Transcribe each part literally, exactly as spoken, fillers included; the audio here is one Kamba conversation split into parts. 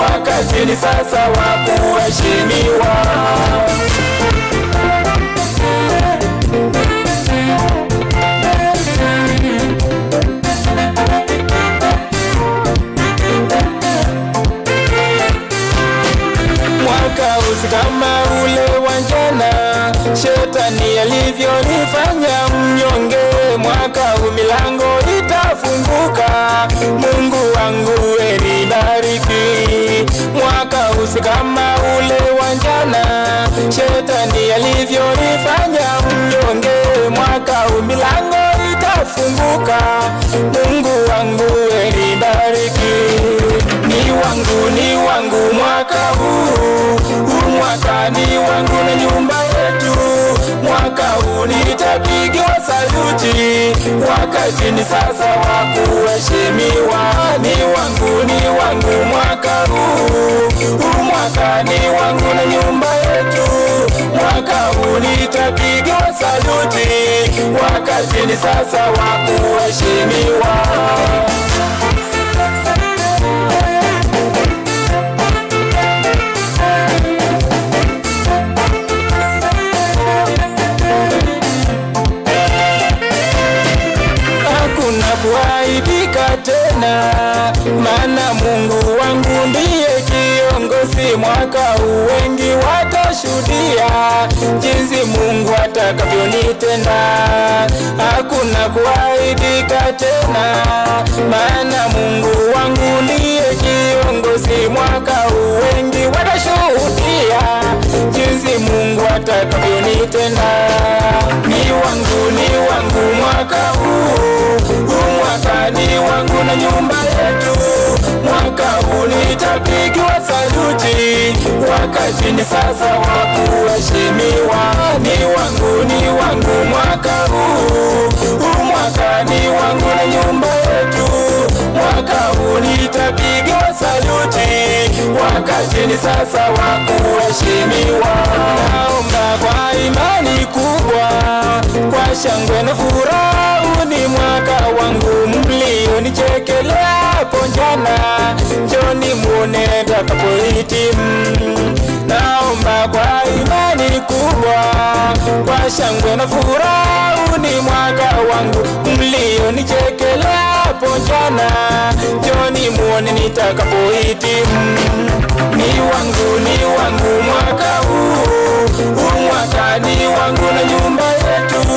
Wakati ni sasa wa kuheshimiwa. Mwaka huu si kama ule wa jana, shetani alivyonifanya mnyonge. Mwaka huu milango itafunguka, Mungu wangu we nibariki. Mwaka huu si kama ule wa jana, shetani alivyonifanya mnyonge. Mwaka huu milango itafunguka, Mungu wangu we nibariki. Ni wangu, ni wangu mwaka huu, huu mwaka ni wangu na nyumba yetu. Mwaka huu nitapigiwa saluti, wakati ni sasa wa kuheshimiwa. Ni wangu, ni wangu mwaka huu, huu mwaka ni wangu na nyumba yetu. Mwaka huu nitapigiwa saluti, wakati ni sasa wa kuheshimiwa. Hakuna kuaibika tena, maana Mungu wangu ndiye kiongozi. Mwaka huu wengi watashuhudia jinsi Mungu atakavyonitenda. Hakuna kuaibika tena, maana Mungu wangu ndiye kiongozi. Mwaka huu wengi watashuhudia jinsi Mungu atakavyonitenda. Ni wangu, ni wangu mwaka huu, huu mwaka ni wangu na nyumba yetu. Mwaka huu nitapigiwa saluti, wakati ni sasa wa kuheshimiwa. Ni wangu, ni wangu mwaka huu, huu mwaka ni wangu na nyumba yetu. Mwaka huu nitapigiwa saluti, wakati ni sasa wa kuheshimiwa. Naomba kwa imani kubwa, kwa shangwe na furaha, huu ni mwaka wangu. Mlionichekelea hapo jana, njoni muone nitakapohitimu. Naomba kwa imani kubwa, kwa shangwe na furaha, huu ni mwaka wangu. Mlionichekelea hapo jana, njoni muone nitakapohitimu. Ni wangu, ni wangu mwaka huu, huu mwaka ni wangu na nyumba yetu.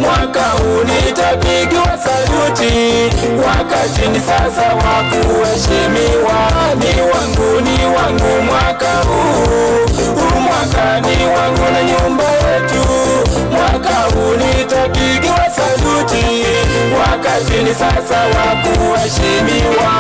Mwaka huu nitapigiwa saluti, wakati ni sasa wa kuheshimiwa. Ni wangu, ni wangu mwaka huu, huu mwaka ni wangu na nyumba yetu. Mwaka huu nitapigiwa saluti, wakati ni sasa wa kuheshimiwa.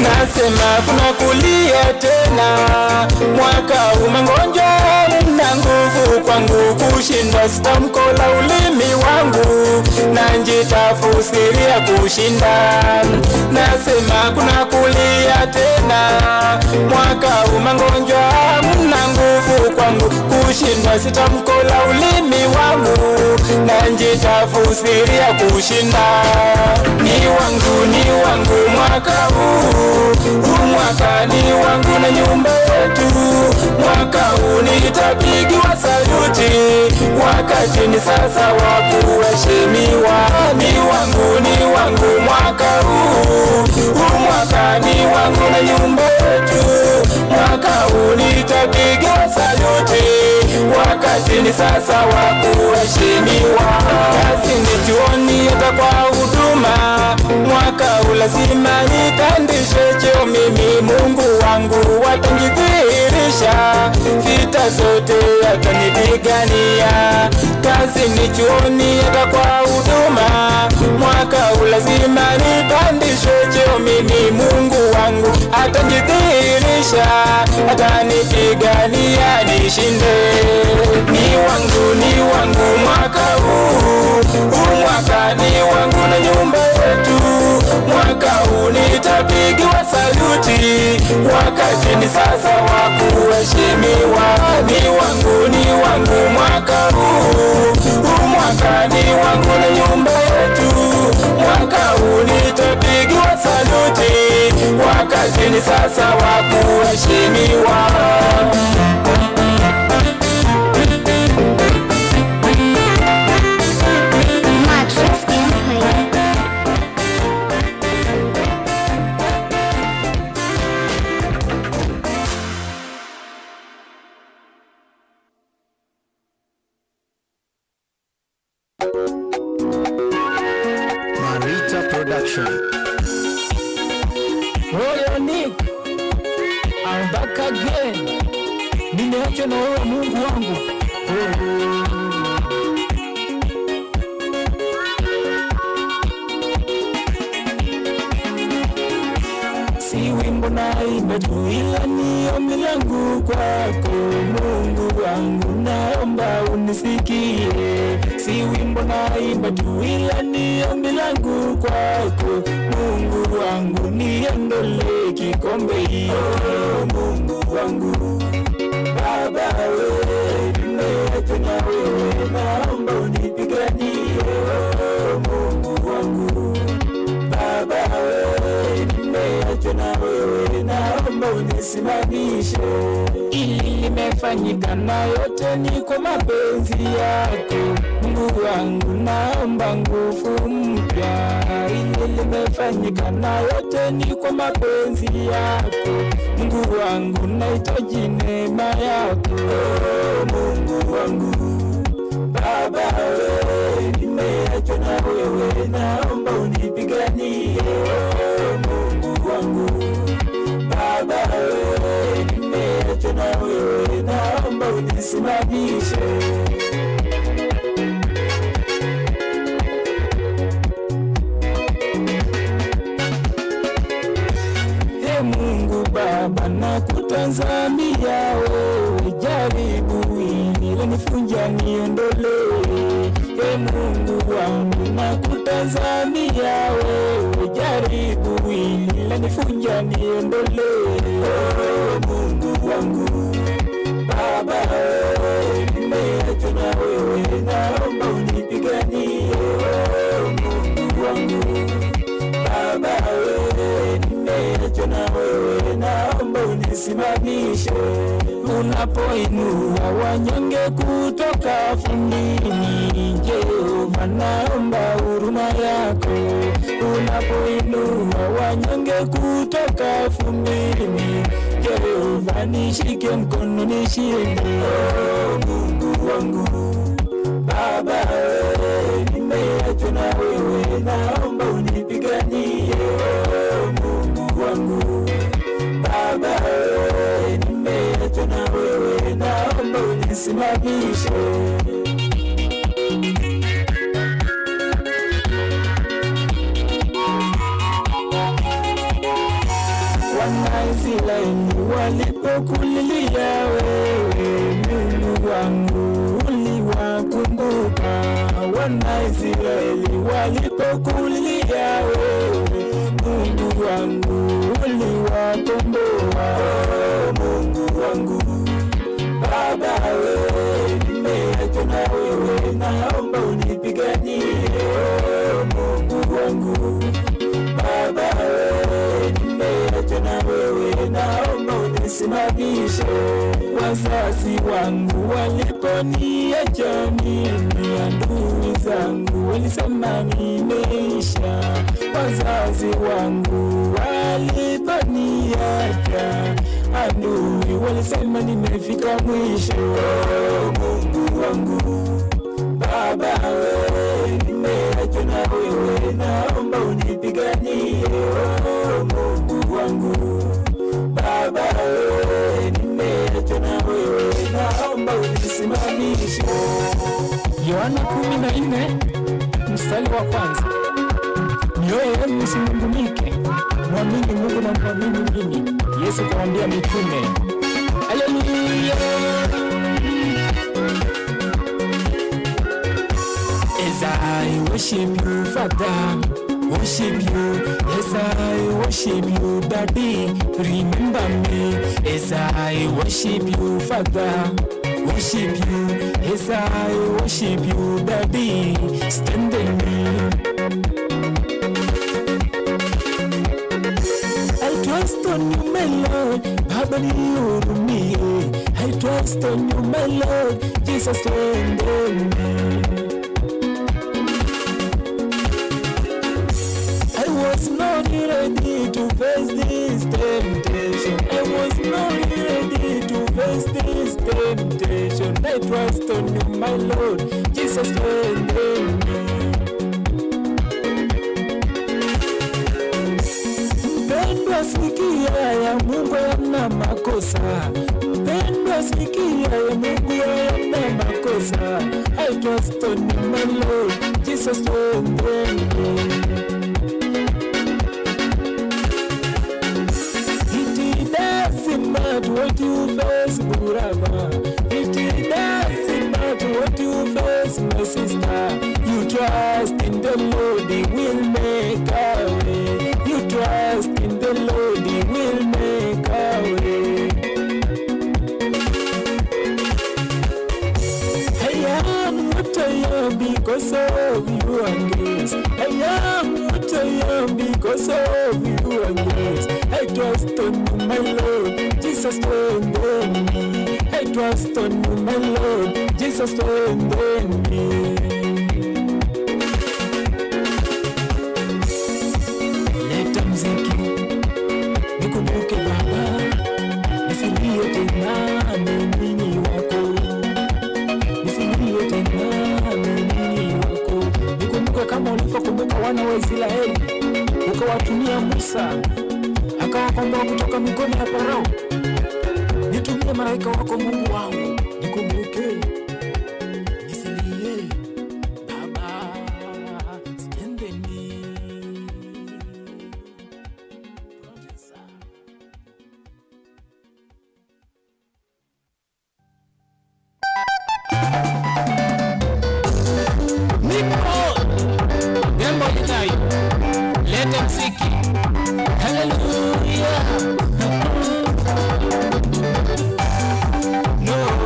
Nasema kuna kulia tena, mwaka huu magonjwa na nguvu kwangu kushinda, sitamkola ulimi wangu, na njitafusiria kushinda. Nasema kuna kulia tena, mwaka huu magonjwa na nguvu kwangu kushinda, sitamkola ulimi wangu, na njitafusiria kushinda. Ni wangu, ni wangu mwaka huu, huu mwaka ni wangu na nyumba yetu. Mwaka huu nitapigiwa saluti, wakati ni sasa wa kuheshimiwa. Ni wangu, ni wangu mwaka huu, huu mwaka ni wangu na nyumba yetu. Mwaka huu nitapigiwa saluti, wakati ni sasa wa kuheshimiwa. Kazini, chuoni, hata kwa huduma, mwaka huu lazima nipandishwe cheo mimi. Mungu wangu atanidhihirisha, vita zote atanipigania. Kazini, chuoni, hata kwa huduma, mwaka huu lazima nipandishwe cheo mimi. Mungu wangu atanidhihirisha, atanipigania nishinde. Ni wangu, ni wangu mwaka huu, huu mwaka ni wangu na nyumba yetu. Mwaka huu nitapigiwa saluti, Wakati ni sasa wa kuheshimiwa. Ni wangu, ni wangu mwaka huu. Huu mwaka ni wangu na nyumba yetu. Mwaka huu nitapigiwa saluti. Wakati ni sasa wa kuheshimiwa. Matrix Empire. Marita Production. Oyo Nick, I'm back again. Nimeachwa na wewe Mungu wangu. Oh. Si wimbo naimba tu, ila ni ombi langu kwako, Mungu wangu, naomba unisikie. Si wimbo naimba tu, ila ni ombi langu kwako, Mungu wangu, niondolee kikombe hiyo, Mungu wangu. Baba we, nimeachwa na wewe, naomba unipiganie, oh, Mungu wangu. Baba we, nimeachwa na wewe, naomba unisimamishe. Ili limefanyika na yote ni kwa mapenzi yako, Mungu wangu, naomba nguvu mpya. Ili limefanyika na yote ni kwa mapenzi yako, Mungu wangu, nahitaji neema yako. Oh, Mungu wangu, Baba we, nimeachwa na wewe, naomba unipiganie. Oh, Mungu wangu, Baba we, nimeachwa na wewe, naomba unisimamishe. E Mungu Baba, nakutazamia wewe, jaribu hili lanifunja niondolee. E Mungu wangu, nakutazamia wewe, jaribu hili lanifunja niondolee. Oh, Mungu wangu, Baba, nimeachwa na wewe, naomba unipiganie. Oh, Mungu wangu, Baba, nimeachwa na wewe, naomba unisimamishe. Unapoinua wanyonge kutoka vumbini, Jehova, naomba huruma yako. Unapoinua wanyonge kutoka vumbini, Jehova, nishike mkono nishinde. Oh, Mungu wangu, Baba, eh, nimeachwa na wewe, naomba unipiganie. Oh, Mungu wangu, Baba, eh, nimeachwa na wewe, naomba unisimamishe. Wanaisraeli walipokulilia wewe, Mungu wangu, uliwakumbuka. Wanaisraeli walipokulilia wewe, Mungu wangu, uliwakomboa. Oh, Mungu wangu, Baba, we, nimeachwa na wewe, naomba unipiganie. Oh, Mungu wangu, Baba, we, nimeachwa na wewe, naomba unisimamishe. Wazazi wangu waliponiacha mimi, adui zangu walisema nimeisha. Wazazi wangu waliponiacha, adui walisema nimefika mwisho. Oh, Mungu wangu, Baba, we, nimeachwa na wewe, naomba unipiganie. Oh, Mungu wangu, Baba, we, nimeachwa na wewe, naomba unisimamishe. Yohana kumi na nne, mstari wa kwanza. Mioyo yenu isinungunike, mwamini Mungu na mwamini mimi, Yesu kawaambia mitume. Haleluya! As I worship you, Father, Worship you, yes, I worship you, Daddy. Remember me, as I worship you, Father. Worship you, yes, I worship you, Daddy. Strengthen me. I trust on you, my Lord. Baba nihurumie. I trust on you, my Lord. Jesus, strengthen me. I was not ready to face this temptation. I was not ready to face this temptation. I trust on you, my Lord. Jesus, strengthen me. Mpendwa, sikia ya Mungu yana makosa. Mpendwa, sikia ya Mungu yana makosa. I trust on you, my Lord. Jesus, strengthen me. It doesn't matter what you face, brother. It doesn't matter what you face, my sister. You trust in the Lord, He will make a way. You trust in the Lord, He will make a way. I am what I am because of your grace. I am what I am because of your grace. I trust on you, my Lord. Jesus, strengthen me. I trust on you, my Lord. Jesus, strengthen me. Leta mziki, nikumbuke Baba, nisilie tena mimi wako. Nisilie tena mimi wako. Nikumbuke kama ulivyokumbuka wana wa Israeli, ukawatumia Musa, akawakomboa kutoka mikono ya Farao. Nitumie malaika wako, Mungu wangu, nikumbuke. Nisilie, Baba, strengthen me. Producer. Nipo. Nembo linayo. Leta mziki. Hallelujah. No.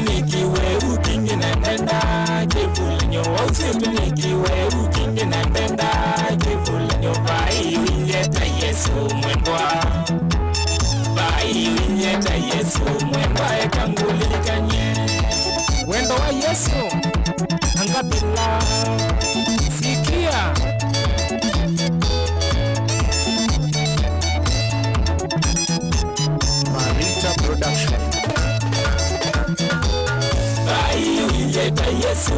Nĩkĩ we ũkingĩ na ndenda kĩvulanyo, wausĩtwe nĩkĩ we ũkingĩ na ndenda kĩvulanyo, vai ũilye ta Yesũ mwendwa. Vai ũilye ta Yesũ mwendwa, eka ngũlilikany'e. Wendo wa Yesũ, Agape love, sikia. Marita Production. Vai ũilye ta Yesũ,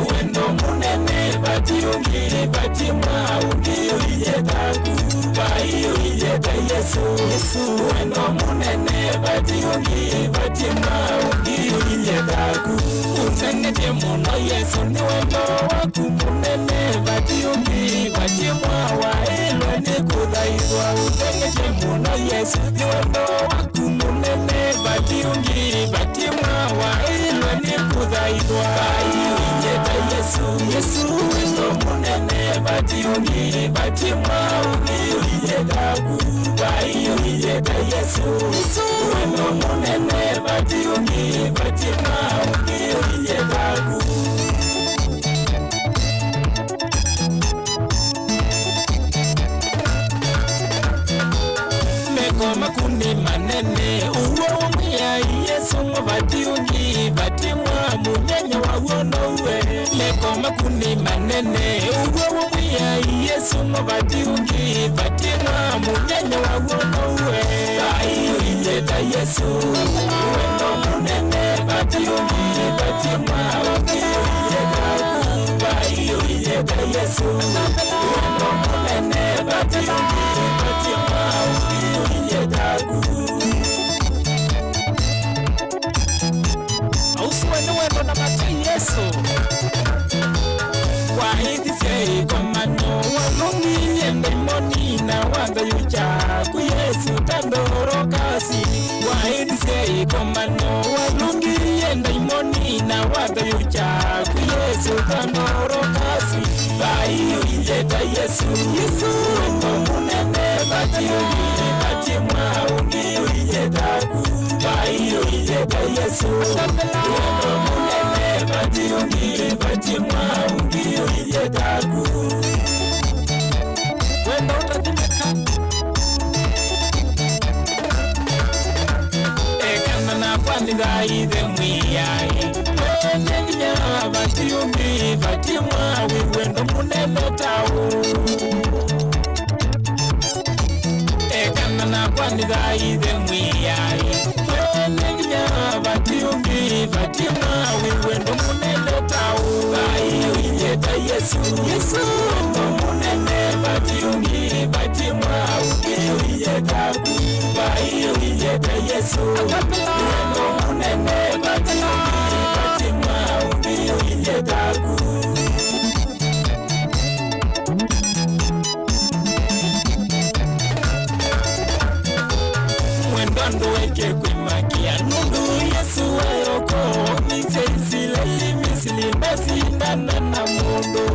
wendo mũnene, vati ũngĩ, vati mwaũ ũngĩ ũilye taku. Vai ũilye ta Yesũ, Yesũ, wendo mũnene, vati ũngĩ, vati mwaũ ũngĩ ũilye taku. Ũnzengetye mũno Yesũ, nĩ wendo waku mũnene, vati ũngĩ, vati mwaũ waĩlwe nĩ kũthaithwa. Ũnzengetye mũno Yesũ, nĩ wendo waku mũnene, vati ũngĩ, vati mwaũ waĩlwe nĩ kũthaithwa. Vai ũilye ta Yesũ, Yesũ, wendo mũnene, vati ũngĩ, vati mwaũ ũngĩ ũilye taku. Vai ũilye ta Yesũ, Yesũ, wendo mũnene, vati ũngĩ, vati mwaũ ũngĩ ũilye taku. Meko maku nĩ manene, ũw'o wa Mwĩai Yesũ mũvati ũngĩ, vati mwa mũnyanya wa w'o nowe. Meko maku nĩ manene, ũw'o wa Mwĩai Yesũ mũvati ũngĩ, vati mwa mũnyanya wa w'o nowe. Vai ũilye ta Yesũ, wendo mũnene, vati ũngĩ, vati mwa ũngĩ ũilye taku. Vai ũilye ta Yesũ, wendo mũnene, vati ũngĩ, vati mwaũ ũngĩ ũilye taku. Ũsu nĩ wendo na vati Yesũ. Waĩthisye ĩkomano, walũngilye ndaimoni na wathayũkya ku Yesũ ta Ndorokasi. Waĩthisye ĩkomano, walũngilye ndaimoni na wathayũkya ku Yesũ ta Ndorokasi. Vai ũilye ta Yesũ, Yesũ, wendo mũnene, vati ũngĩ, vati mwaũ ũngĩ ũilye taku. Vai ũilye ta Yesũ, wendo mũnene, vati ũngĩ, vati mwaũ ũngĩ ũilye taku. Wendo ũtathimĩka. Ekana nakwa nĩthaithe Mwĩai. Mwene vinya vati ũngĩ, vati mwaũ, wendo mũnene ta ũũ. Ekana nakwa nĩthaithe Mwĩai. Mwene vinya vati ũngĩ, vati mwaũ, wendo mũnene ta ũũ. Vai ũilye ta Yesũ, Yesũ, wendo mũnene, vati ũngĩ, vati mwaũ ũngĩ ũilye taku. Vai ũilye ta Yesũ, wendo mũnene, vati ũngĩ, vati mwaũ ũngĩ ũilye taku. Mwendwa ndũeke kwĩmakĩa, nũndũ Yesũ ayoko, misya Isilaeli Misili ndasindana na mũndũ.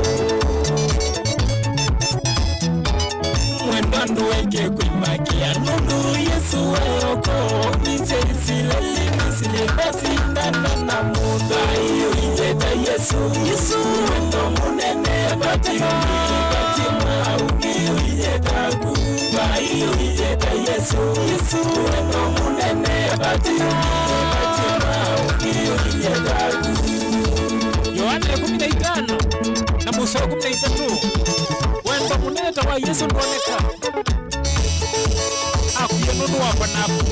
Mwendwa ndũeke kwĩmakĩa, nũndũ Yesũ ayoko, misya Isilaeli Misili ndasindana na mũndũ. Vai ũilye ta Yesũ, Yesũ, wendo mũnene, vati ũngĩ, vati mwaũ ũngĩ ũilye taku. Vai ũilye ta Yesũ, Yesũ, wendo mũnene, vati ũngĩ, vati mwaũ ũngĩ ũilye taku. Yohana ĩkũmi na itano na mũsoa wa ĩkũmi na itatũ. Wendo mũnene ta wa Yesũ ndwoneka. Akwie nũndũ wakwa naku,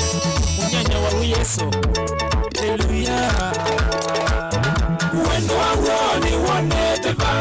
mũnyanya wa w'o Yesũ. Haleluya. Wendo wa w'o nĩwonete va,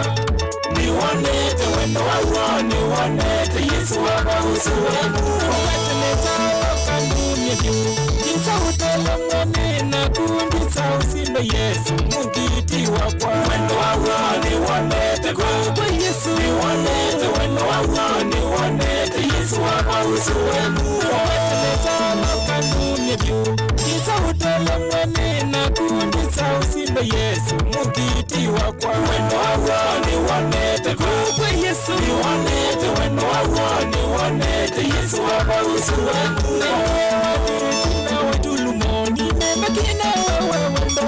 nĩwonete, wendo wa w'o nĩwonete, Yesũ wakwa ũsu wenu. Ũkatelesa ũkandumye vyũ, ndisa ũtele mwene naku, ndisa ũsinde Yesũ, mũngiti wakwa. Wendo wa w'o nĩwonete kwa, kwa Yesũ, nĩwonete, wendo wa w'o nĩwonete. Yesũ wakwa ũsu wenu. Ũkatelesa ũkandumye vyũ, ndisa ũtele mwene naku, ndisa ũsinde Yesũ, mũngiti wakwa. Wendo wa w'o nĩwonete kwa, kwa Yesũ, nĩwonete, wendo wa w'o nĩwonete. Yesũ wakwa ũsu wenu. Nawe tulumo, nĩnenakĩe nawe, wendo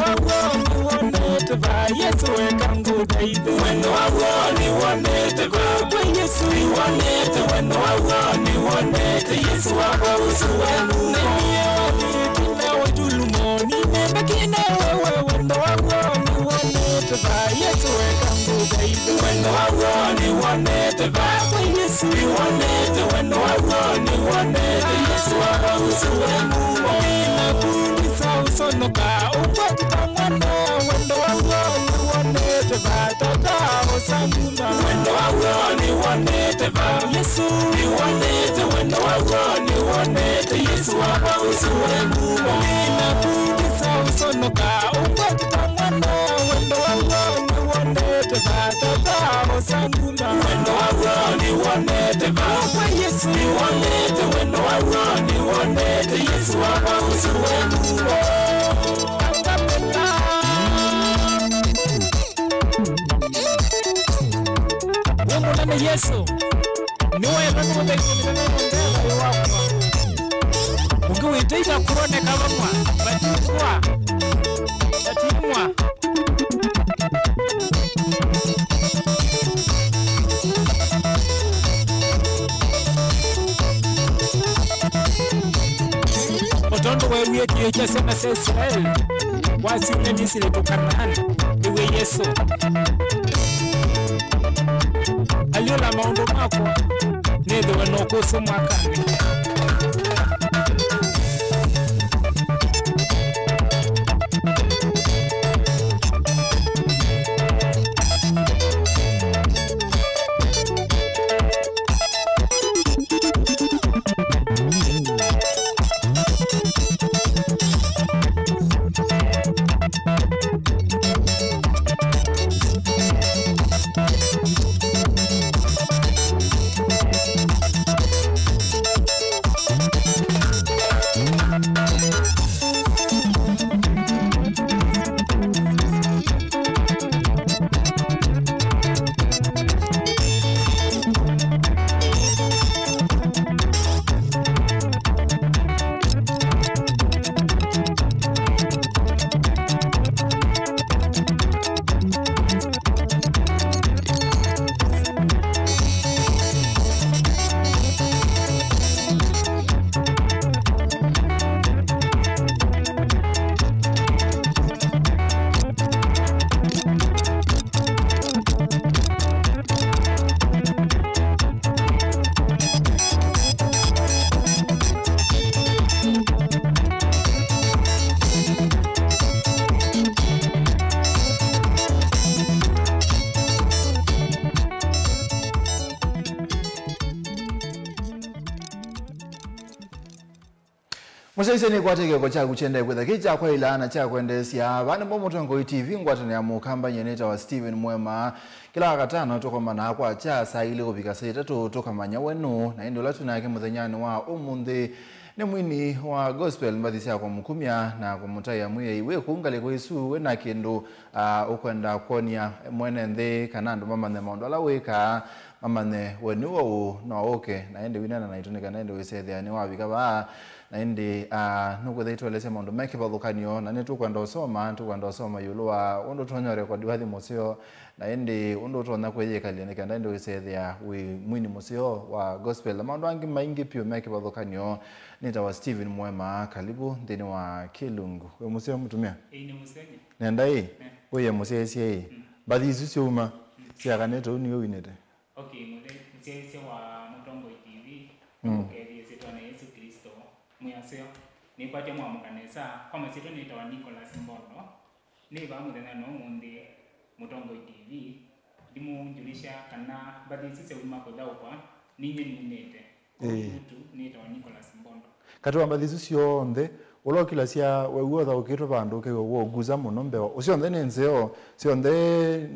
Yesu eka ngũthaithe. Wendo wa w'o nĩwonete va. Kwa Yesu nĩwonete, wendo wa w'o nĩwonete. Yesu wakwa ũsu we mumo. Na niye wathĩtwe na ũtulumo, nĩnembekine wewe, wendo wa w'o nĩwonete va. Yesu eka ngũthaithe. Wendo wa w'o nĩwonete va. Kwa Yesu nĩwonete, wendo wa w'o nĩwonete. Yesu wakwa ũsu we mumo. Nĩnakundisa ũsonoka, ũkwatĩta mwana, wendo wa w'o nĩwonete va. Tata ũsanguma. Wendo wa w'o nĩwonete va. Yesu nĩwonete, wendo wa w'o nĩwonete. Yesu wakwa ũsu we mumo. Nĩnakundisa ũsonoka, ũkwatĩta mwana, wendo wa w'o nĩwonete va. Tata ũsanguma. Wendo wa w'o nĩwonete va. Kwa Yesu nĩwonete, wendo wa w'o nĩwonete. Yesu wakwa ũsu we mumo. Wĩ mũnene Yesu, nĩwaĩlwe nĩ ũthei mũnene na ũndela wĩ wakwa. Ũngĩ wĩtĩita kũoneka vamwe, vatimwa, vatimwa. O tondũ weewie kĩĩ kya syana sya Isilaeli, wasyumya Misili tũ Kanaani, nĩw'e Yesũ. Alyũla maũndũ makwa, nĩthĩwe na ũkũsĩ mwakanĩ. Mũsyaĩĩsya nĩkwate kĩoko kyaku kyendee kwĩtha kĩ kya kwaĩla na kya kwendeesya. Vaa nĩvo Mũtongoi T V ngwatanĩo ya Mũkamba, nyie nĩtawa Steven Mwema. Kĩla Wakatano tũkomanaa kwakya saa ilĩ kũvika saa itatũ tũkamanya we nũũ, na ĩndĩ ũla twĩ nake mũthenyanĩ wa ũmũnthĩ nĩ mwini wa gospel, mbathi sya kũmũkumya na kũmũtaĩa Mwĩai. Wĩ kũu ngalĩko ĩsu wĩ na kĩndũ, ah, ũkwenda kwony'a mwene nthĩ kana andũ mamanye maũndũ ala wĩkaa, mamanye we nĩwe ũũ, no ũke na ĩndĩ wĩneena naitũ nĩ kana ĩndĩ wĩsethĩa nĩwavika vaa, na ĩndĩ, ah, nũkwĩtha itũelesya maũndũ me kĩvathũkany'o, na nĩtũkwenda ũsoma, tũkwenda ũsoma ĩũlũ wa ũndũ ũtonya ũrekodi wathi mũseo, na ĩndĩ ũndũ ũtonya kwĩyĩkalya nĩ kenda ĩndĩ wĩsethĩa wĩ mwini mũseo wa gospel na maũndũ angĩ maingĩ piũ me kĩvathũkany'o. Nĩtawa Steven Mwema, kalivu nthĩnĩ wa Kĩlungu. Wĩ mũseo mũtumĩa? Ĩĩ, nĩ mũseo nyie. Nenda ĩ, eh, wĩye mũsyaĩĩsya ĩ, mm, mbathi isu syauma, mm, syakanĩte ũu nĩwe winĩte? Okay, mũthe-, mũsyaĩĩsya wa Mũtongoi T V, mm, nĩmũkethie ĩsyĩtwanĩ ya Yesũ Klĩsto, mwĩ aseo. Nĩkwatya mwamũka nesa. Kwa masyĩtwa nĩtawa Nicholas Mbondo. Nĩ vaa mũthenyanĩ wa ũmũnthĩ Mũtongoi T V, ndimũngyũlĩsya kana mbathi isu syauma kũthaũkwa, ninyie numĩte. Ĩĩ. Ũu tu nĩtawa Nicholas Mbondo. Katĩ wa mbathi isu syonthe, ũla ũkilasya wew'a ũthaũkĩtwe vandũ ũkew'a wonguza mũno mbeo. Syonthe nĩ nzeo, syonthe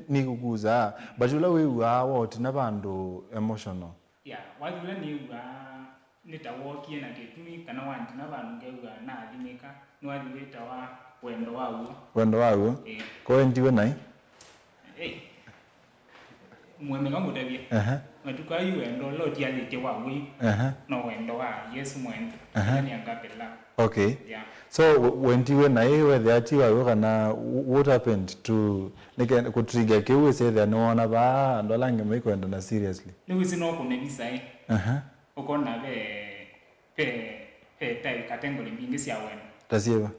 nikuguza, but ũla wĩw'aa wa ũtina vandũ emotional. Ya, wathi ũla nĩw'aa nĩ ta wookie na kĩtumi, kana wandina vandũ ngew'a naathimĩka, nĩwathi wĩtawa wendo wa w'o. Wendo wa w'o? Ĩĩ. Ko wendiwe naĩ? Ĩĩ. Mũemeka ngũtavye. Aha. Matukũ ayu wendo ũla ũtialĩtye wa wĩu. Aha. No wendo wa Yesu mwene. Aha. Ĩla nĩ agape love. Okay. Yeah. So, we- wentiwe naĩ wethĩa ti wayo kana wh- what happened to nĩke kũtrigger kĩu wĩsethĩa nĩwona vaa andũ ala angĩ maikwendana seriously? Nĩwĩsĩ no kũne visa ĩ. Aha. Ũkona ve ve ve type category mbingĩ sya wendo. Ta syĩva?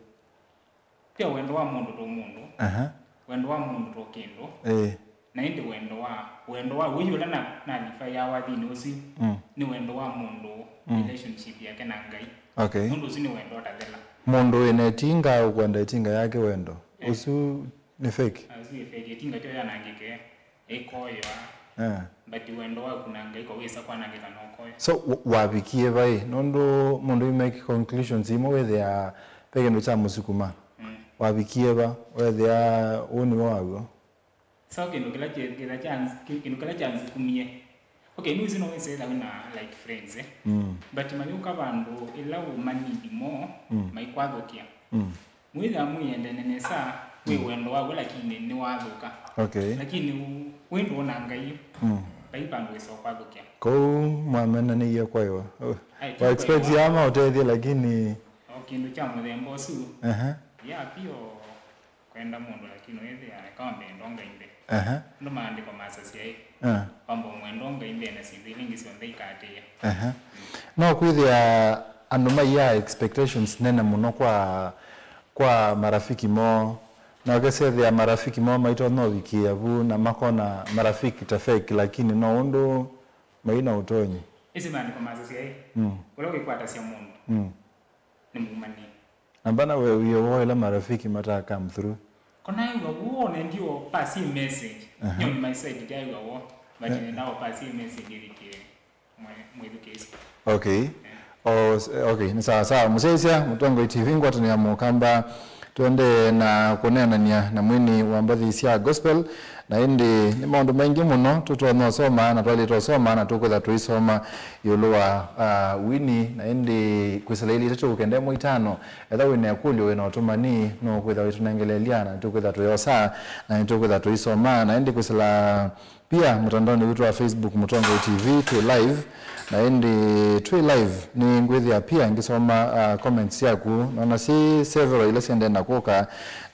Ve wendo wa mũndũ to mũndũ, aha, wendo wa mũndũ to kĩndũ, ĩĩ, na ĩndĩ wendo wa, wendo wa ũiũ ũla na, nalivaĩa wathinĩ ũsu, mm, nĩ wendo wa mũndũ, mm, relationship yake na Ngai. Okay. Nũndũ ũsu nĩ wendo ũtathela. Mũndũ wĩ na ĩtinga ũkwenda ĩtinga yake wendo. Eh. Ũsu nĩ fake. Ũsu nĩ fake. Ĩtinga kyo yanangĩke. Ĩkoywa. Eh. But wendo waku na Ngai ko wĩsa kwanangĩka na ũkoywa. So, wa- wavikie vai? Nũndũ mũndũ yu make conclusions imwe wĩthĩa ve kĩndũ kya mũsukuma. Mm. Wavikie va? Wethĩa ũũ nĩw'o waw'o? So kĩndũ kĩla kĩ- kĩla kya- kĩ- kĩndũ kĩla kyansukumie. Okay, nĩwĩsĩ no wĩsĩ ĩtha wĩna like friends, eh? Mm. But mayũka vandũ ĩla ũmanindi mo, mm, maikwathũkĩa. Mm. Mwĩthĩa mwĩendene nesa, wĩ wendo waw'o, lakini nĩwathũka. Okay. Lakini wĩ ndũũ na Ngai, mm, vai vandũ wĩsa ũkwathũkĩa. Kũu mwamenanĩie kwaiwa. Wa expect ama ũtethie, lakini o kĩndũ kya mũthemba ũsu. Aha. Ya pio kwenda mũndũ, lakini wĩthĩa eka wambe endo Ngai mbee. Aha. Nũndũ maandĩko masasya ĩ, ah, wamba ũmwenda Ngai mbee na syĩndũ ila ingĩ syonthe ikaatĩĩa. Aha. No kwĩthĩa andũ maiaa expectations nene mũno kwa kwa marafiki moo, na ũkesethĩa marafiki moo maitonya ũvikĩĩa vu na makona marafiki ta fake, lakini no ũndũ mai na ũtonyi. Ĩsĩ maandĩko masasya ĩ, mm, ũla wĩkwatasya mũndũ, mm, nĩ mũmanĩe. Na mbana we wĩo woo ĩla marafiki mata come through. Kona aiwa woo nendie o pass a message. Aha. Nyo my side ndaiwa woo, but nenda o pass a message ĩvikĩe mwĩthukĩĩsya. Okay. O, s- okay, nĩ sawa sawa. Mũsyaĩĩsya, Mũtongoi T V, ngwatanĩo ya Mũkamba. Twendee na kũneenany'a na mwini wa mbathi sya gospel, na ĩndĩ nĩ maũndũ maingĩ mũno tũtonya ũsoma na twaĩlĩte ũsoma na tũkwĩtha tũisoma ĩũlũ wa uh, wini, na ĩndĩ kwĩsĩla ilĩ itatũ kenda ĩmwe itano. Etha wĩ na ĩkũlyo, wĩ na ũtũmani, no kwĩtha wĩtũnengeleelya na nĩtũkwĩtha tũyosa na nĩtũkwĩtha tũisoma, na ĩndĩ kwĩsĩla pia mũtandaonĩ witũ wa Facebook, Mũtongoi T V, twĩ live. Na ĩndĩ twĩ live, nĩ ngwĩthĩa pia ngĩsoma uh, comments syaku. Nona si several ila siendee na kũka,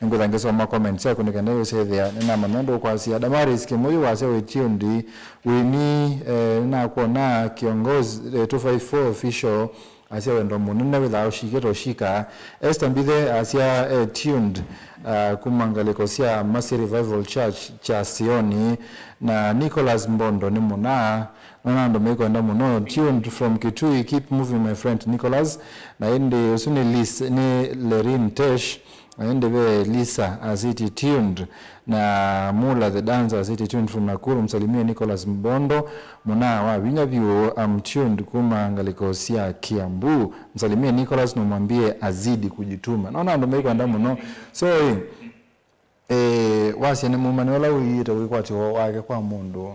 nĩ ngwĩtha ngĩsoma comments syaku nĩ kenda yũsethĩa nĩnamanya ũndũ ũkwasya. Damaris Kĩmũyũ wasya wĩ tuned, wini eh, nĩnakwona kiongozi eh, two five four official. Asya wendo mũnene wĩthaa ũshikĩte ũshika. Esther Mbithe asya e tuned uh, kuma ngalĩko sya Mercy Revival Church kya Sioni, na Nicholas Mbondo nĩ mũna. Nona andũ mekwenda mũno. Tuned from Kitui, keep moving my friend Nicholas. Na ĩndĩ ũsu nĩ Lis, nĩ Lerin Tesh. Na ĩndĩ ve Lisa asiti tuned. Na Mula the Dancer, stay tuned from Nakuru. Msalimie Nicholas Mbondo, mũnaa wa vinya vyũ, I'm tuned kuma ngalĩko sya Kiambu. Msalimie Nicholas na umwambie azidi kujituma. Naona andũ mekwenda mũno. So, eh, eh, wasya nĩ mũmane ũla ũiĩte wĩkwatyo wake kwa mũndũ.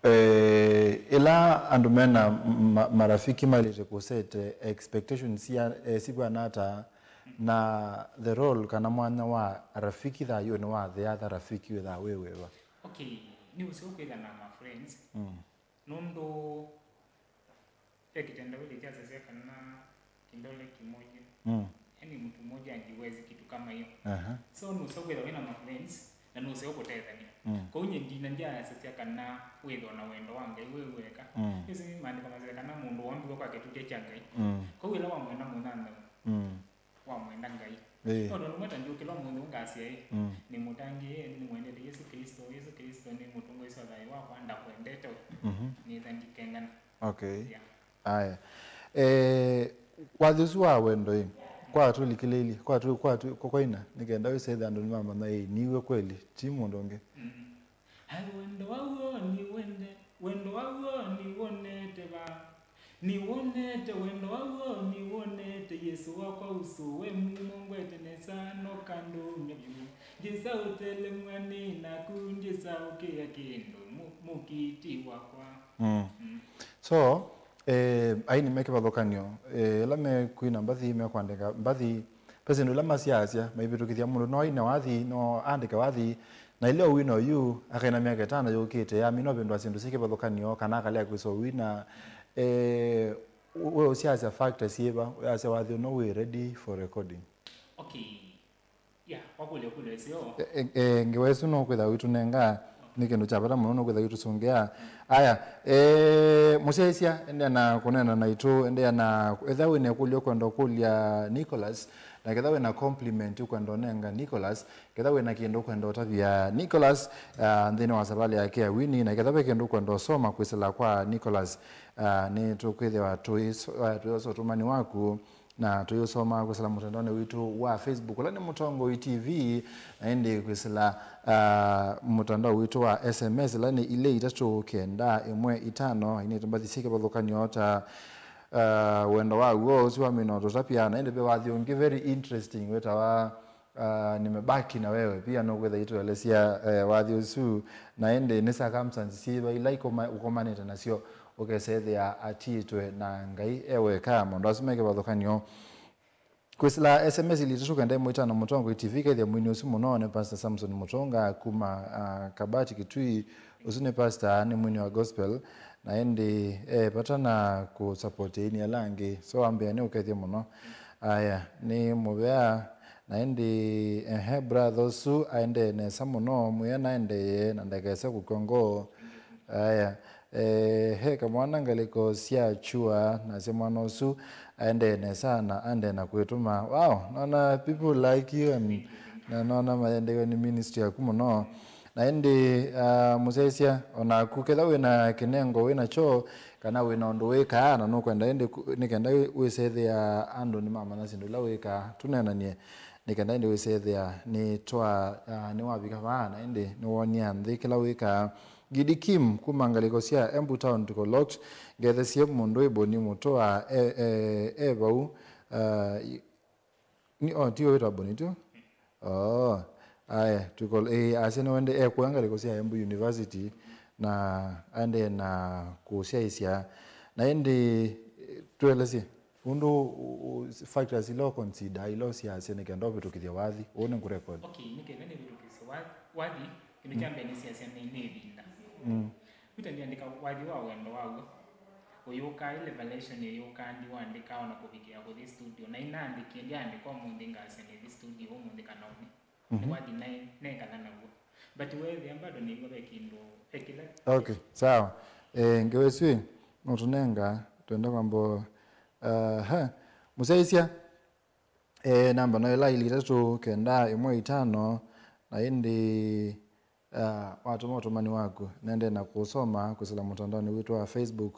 Eh, ĩla andũ mena ma, marafiki mailĩte kũsete expectations sia, eh, sivw'ana ata, na the role kana mwanya wa rafiki thayũnĩ wa the other rafiki wĩthaa wĩ wĩva? Okay, nĩ ũseo kwĩtha na ma friends. Mm. Nũndũ ve kĩtendawĩlĩ kyasasya kana kĩndole kĩmũyũ. Mm. Yaani mtu mmoja hajiwezi kitu kama hiyo. Aha. So nũseo kwĩtha wĩna ma friends na nũseo kũtethania. Mm. Kwoou nyie ndina ndyasasya kana wĩthwa na wendo wa Ngai wĩ weka. Mm. Nĩsĩ maandĩko masasya kana mũndũ wombiwe kwa kĩtutya kya Ngai. Mm. Kwoou ĩla wamwenda mũnyanyaũ, mm, wamwenda Ngai. Ĩĩ. No tondũ mwe ta ndiũkĩlwa mũndũ ũngasya ĩ, mm, nĩmũtangĩĩe, nĩmwendete Yesũ Klĩsto, Yesũ Klĩsto nĩ mũtũngĩĩsya wa thayũ wakwa, ndakwendete we. Mhm. Nĩtha ndikengana. Okay. Yeah. Aya. Eh, wathi ũsu wa wendo ĩ, kwa tũlikĩlĩĩlye, kwa tũ, kwa tũ, kwa kwaina, nĩ kenda wĩsethĩa andũ nĩmamanya ĩ, niwe kweli, ti mũndũ ũngĩ. Mm. Ai, wendo wa w'o nĩwende, wendo wa w'o nĩwonete va. Nĩwonete wendo wa w'o, nĩwonete Yesũ wakwa ũsũ, we mumo ngwete nesa, no kandũ nyavyu. Ndyĩsa ũtelemw'a nĩ naku, ndyĩsa ũkĩa kĩndũ, mu-, mũkiti wakwa. Mm. Mm. So, eh, aini me kĩvathũkany'o, eh, ĩla mekwina mbathi, mekwandĩka mbathi, Ve syĩndũ ila masyaasya, maivĩtũkĩthya mũndũ no aine wathi, no aandĩke wathi, na ĩla ũwina ũyu, akaina myaka ĩtano yũkĩte, amina ũvĩndũa syĩndũ syĩ kĩvathũkany'o, kana akalea kwĩsa ũwina. Eh, we ũsyasya factors syĩva, ũyasya wathi ũno wĩ ready for recording? Okay. Yeah, wakũlya kũlya ĩseo. E, e, e, ngewa ĩsu no kwĩtha ũitũnenga, nĩ kĩndũ kya vata mũno, no kwĩtha ũitũsũngĩa. Aya, e, mũsyaĩĩsya, endeea na kũneena naitũ, endeea na, ethĩwa wĩ na ĩkũlyo ũkwenda ũkũlya Nicholas, na kethĩwa wĩ na compliment ũkwenda ũnenga Nicholas, kethĩwa wĩ na kĩndũ ũkwenda ũtavya Nicholas, ah, nthĩnĩ wa savalĩ yake ya wini, na kethĩwa ve kĩndũ ũkwenda ũsoma kwĩsĩla kwa Nicholas, ah, nĩtũkwĩthĩwa tũiso-, ah, tũyosa ũtũmani waku. Na tũyĩũsoma kwĩsĩla mũtandaonĩ witũ wa Facebook, ũla nĩ Mũtongoi T V, na ĩndĩ kwĩsĩla, ah, mũtandao witũ wa S M S, ĩla nĩ ilĩ itatũ kenda ĩmwe itano, ainĩte mbathi syĩ kĩvathũkany'o ta, ah, wendo wa w'o ũsu wa mĩno tũtapya, na ĩndĩ ve wathi ũngĩ very interesting wĩtawa, ah, nimebaki na wewe. Pia no kwĩtha itũelesya, eh, wathi ũsu, na ĩndĩ nĩ circumstances syĩva ila ikoma-, ũkomanĩte nasyo, ũkesethĩa atiĩtwe na Ngai e weka. Maũndũ asu me kĩvathũkany'o. Kwĩsĩla S M S ilĩ itatũ kenda ĩmwe itano Mũtongoi T V, kethĩa mwini ũsu mũno nĩ Pastor Samson Mũtũnga kuma, ah, Kabati Kitui. Ũsu nĩ pastor, nĩ mwini wa gospel, na ĩndĩ e vata na kũsupport aini ala angĩ. So, wambĩa nĩ ũkethye mũno. Aya, nĩ mũvea, na ĩndĩ, ehe, brother ũsu aendee nesa mũno, mwĩe naendee na ndakese kũkw'a ngoo. Aya, eh, he kamwana ngalĩko sya chua, nasya mwana ũsu aendee nesa na aendee na kwĩtũma. Wow, naona people like you and na naona maendeewe nĩ ministry yaku mũno. Na ĩndĩ, ah, mũsyaĩĩsya, o naku, kethĩwa wĩ na kĩnengo wĩ nakyo, kana wĩ na ũndũ wĩkaa na nũkwenda ĩndĩ ku-, nĩ kenda wĩ-, wĩsethĩa andũ nĩmamanya syĩndũ ila wĩkaa, tũneenanie, nĩ kenda ĩndĩ wĩsethĩa nĩtwa-, ah, nĩwavika vaa na ĩndĩ nĩwonia nthĩ kĩla wĩkaa. Gidi Kim kuma ngalĩko sya Embu Town tuko locked, ngethesye mũndũ wĩ Boni Mũtũa e, e, e vau, ah, i-, ni, oh, tiwe wĩtwa Boni tu? Oh, aya, tuko, eh, asya nĩwende ekũya ngalĩko sya Embu University na aendee na kũsyaĩĩsya. Na ĩndĩ, eh, tũelesye. Ũndũ ũ-, ũ-, factors ila ũconsider, ila ũsiasya nĩ kenda ũvĩtũkĩthya wathi. Ũũ nĩ ngũrekodi. Okay, nĩ kenda nĩvĩtũkĩsye wathi, wathi, kĩndũ kya mbee nĩsiasya nĩ, nĩ ĩvinda. Mm. Peter ndiandĩka wathi wa wendo wa w'o. Ũyũkaa, ĩ revelation ĩyũkaa, ndiwandĩka ona kũvikĩa kũthi studio. Na inaandĩkie, ndyaandĩka ũmũnthĩ ngasya nĩthi studio ũmũnthĩ kana ũnĩ. Mhm. Nĩ wathi naĩ, nekala naw'o. But weethĩa bado nĩw'a ve kĩndũ, ve kĩla. Okay, sawa. Eh, ngewa ĩsu ĩ, nũtũnenga, twenda kwamba, aha, mũsyaĩĩsya, eh, namba no ĩla ilĩ itatũ kenda ĩmwe itano, na ĩndĩ, ah, watũma ũtũmani waku, nende na kũsoma kwĩsĩla mũtandaonĩ witũ wa Facebook,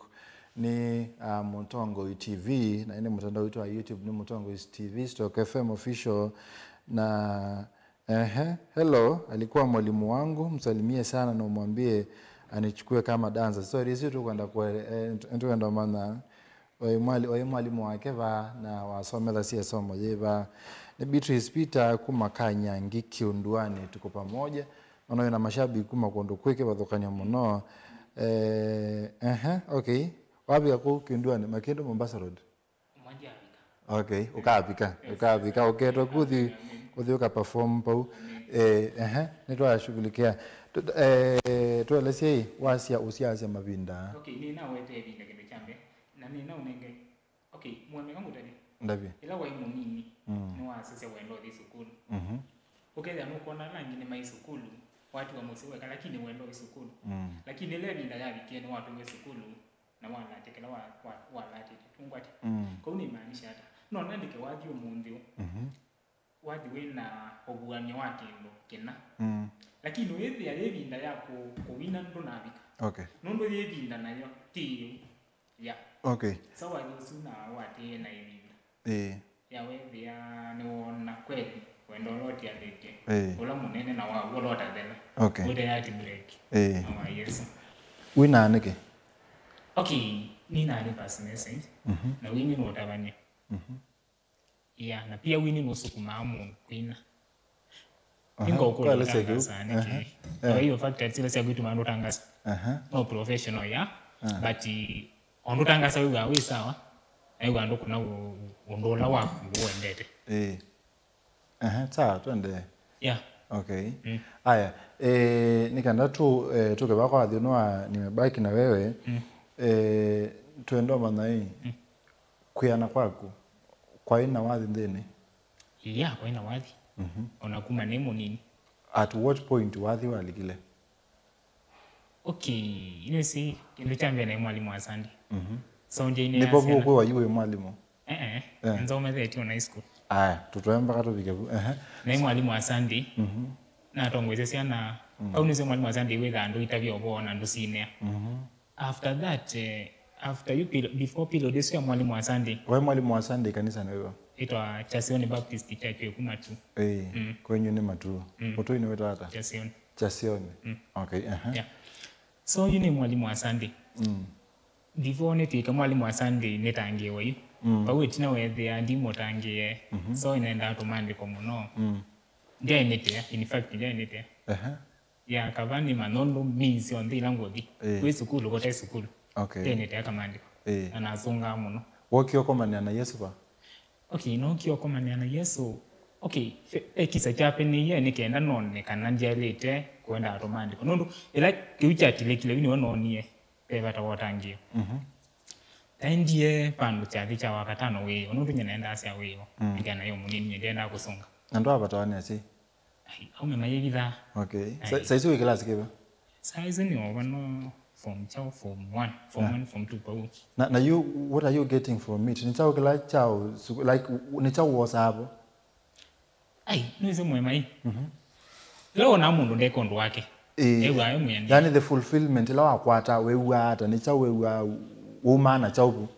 nĩ, ah, Mũtongoi T V, na ĩndĩ mũtandao witũ wa YouTube nĩ Mũtongoi T V stroke F M official, na Ehe, hello, alikuwa mwalimu wangu, msalimie sana na umwambie anichukue kama dancer. Sorry, ĩsu tũkwenda kwe-, eh, tũkwenda ũmanya, oĩ mwali-, oĩ mwalimu wake va na wasomethasya ĩsomo yĩva. Nĩ Beatrice Peter kuma Kanyangi Kiunduani, tuko pamoja. Ona wĩna mashabiki kuma kũndũ kwĩ kĩvathũkany'o mũno. Eh, ehe, okay. Wavika kũu Kiunduani, Makĩndũ, Mombasa Road? Mwanji avika. Okay, ukavika, yes, ukavika, yes, uketwa kuthi, amen, kuthi uka perform pau. Amen. Eh, ehe, nitwashughulikia. Tu-, eh, tuelesye wasya, usiasya mavinda. Okay, nina wete ĩvinda kĩndũ kya mbee. Na nina ũnenge. Okay, mwemeka ngũtavye. Ndavye. Ĩla waĩ mũnini, mm, nĩwasisya wendo ũthi sukulu. Mhm. Ũkethĩa nũkwona ala angĩ nĩmaĩ sukulu, watiwa mũsyĩ weka, lakini wendo wĩ sukulu. Mm. Lakini ĩla ĩvinda yavikie nĩwatũiwe sukulu, na walatya kĩla wa-, wa-, walatĩte. Tũngwatya. Mm. Kau nĩmaanisha ata? No nandĩke wathi ũmũnthĩ ũũ. Mhm. Wathi wĩ na ũvuany'o wa kĩndũ kĩna. Mm. Lakini ũyĩthĩa yĩ ĩvinda ya kũ-, kũwina ndũnavika. Okay. Nũndũ yĩ ĩvinda nayo ti yĩu. Ya. Okay. So wathi ũsu na watĩĩe na ĩvinda. Ĩĩ. Ya wethĩa nĩwoona kweli wendo ũla ũtialĩtye, ĩĩ, ũla mũnene na waw'o ũla ũtathela. Okay. Ũte ya ti break. Ĩĩ. Na wa Yesu. Winaa nĩkĩ? Okay, ninaa nĩ pass message, mhm, na wini nũtavany'a. Mhm. Yeah, na pia wini nũsukumaa mũndũ kwina. Aha, ningokũlya kwa lesson ũtangasaa nĩkĩ? Aha. Yeah. Kwa hiyo factors ila sya kwĩtuma andũ tangasa. Aha. No professional ya, ah, but o ndũtangasa wĩw'aa wĩ sawa, na wĩw'aa ndũkũna ũ-, ũndũ ũla waku ũendete. Eh. Ehe, sawa, twende. Yeah. Okay. Mm. Aya, eh, nĩ kenda tu, eh, tuke vaa kwa wathi ũno wa nimebaki na wewe. Mm. Eh, twenda ũmanya ĩ, mm, kwĩana kwaku, kwaĩ na wathi nthĩnĩ? Yeah, kwaĩ na wathi. Mhm. Ona kuma nĩ mũnini. At what point wathi walikile? Okay, nĩsĩ kĩndũ kya mbee naĩ mwalimũ wa Sunday. Mhm. So, nĩ nĩvo vu ũkwĩwa yu wĩ mwalimũ? Eh, eh. Eh. Nzomethetye ona high school. Aya, tũtwae mpaka tũvike vu. Ehe. Naĩ mwalimũ wa Sunday. Mhm. Natongoesye syana. Mm. Kau nĩsĩ mwalimũ wa Sunday wĩthaa andũ itavya ũvoo na ndũsinĩa. Mhm. After that, eh, after you pil-, before period ĩsu ya mwalimũ wa Sunday. Waĩ mwalimũ wa Sunday kanisa nĩ wĩva? Ĩtwa Chasioni Baptist Church wĩ kuma tu. Eh, mm, kwenyu nĩ matu. Mm. Ũtũi nĩ wĩtwa ata? Chasioni. Chasioni. Mm. Okay, aha. Yeah. So, yu nĩ mwalimũ wa Sunday. Mm. Before nĩtw'ĩke mwalimũ wa Sunday, nĩtangĩĩwe yu. Mm. Vau ĩtina weethĩa ndimũtangĩĩe. Mhm. So, nĩnendaa tũmaandĩko mũno. Mm. Ndyaĩnĩtĩa, in fact, ndyaĩnĩtĩa. Aha. Ya kavaa nĩmanya ũndũ means onthe ila ngũthi. Eh. Kwĩ sukulu, kote sukulu. Okay. Ndyaĩnĩtĩa kamandĩko. Eh. Na nasũngaa mũno. Wookie ũkomanĩa na Yesũ va? Okay, nookie ũkomanĩa na Yesũ. Okay, ve, ve kisa kyapenĩie nĩ kenda none kana ndyaĩlĩte kũendaa tũmaandĩko. Nũndũ ĩla kĩu kyatilĩkile, yu nĩwe noonie ve vata wa ũtangĩĩo. Mhm. Taendie vandũ kyathĩ kya Wakatano wĩoo, nũndũ nyie naendaa sya wĩoo. Mm. Nĩkenda yo mũnini, nyie ndyaendaa kũsũnga. Na ndwavatawa nĩ asyai? Ai, aume mayĩvithaa. Okay. Ai. Sa-, saizi wĩ kĩlasi kĩva? Saizi nĩ ova no form kyaũ, form one, form one, form two pau. Na, na you, what are you getting from it? Nĩ kyaũ kĩla kyaũ, su-, like, nĩ kyaũ wosaa vo? Ai, nĩwĩsĩ mwemai. Mhm. Ĩla wonaa mũndũ ndeka ũndũ wake. Ĩĩ. Ew'aa e mwĩanĩe. Yani the fulfillment ĩla wakwata, wew'aa ata? Nĩ kyaũ wew'aa, waumaa na kyaũ vu?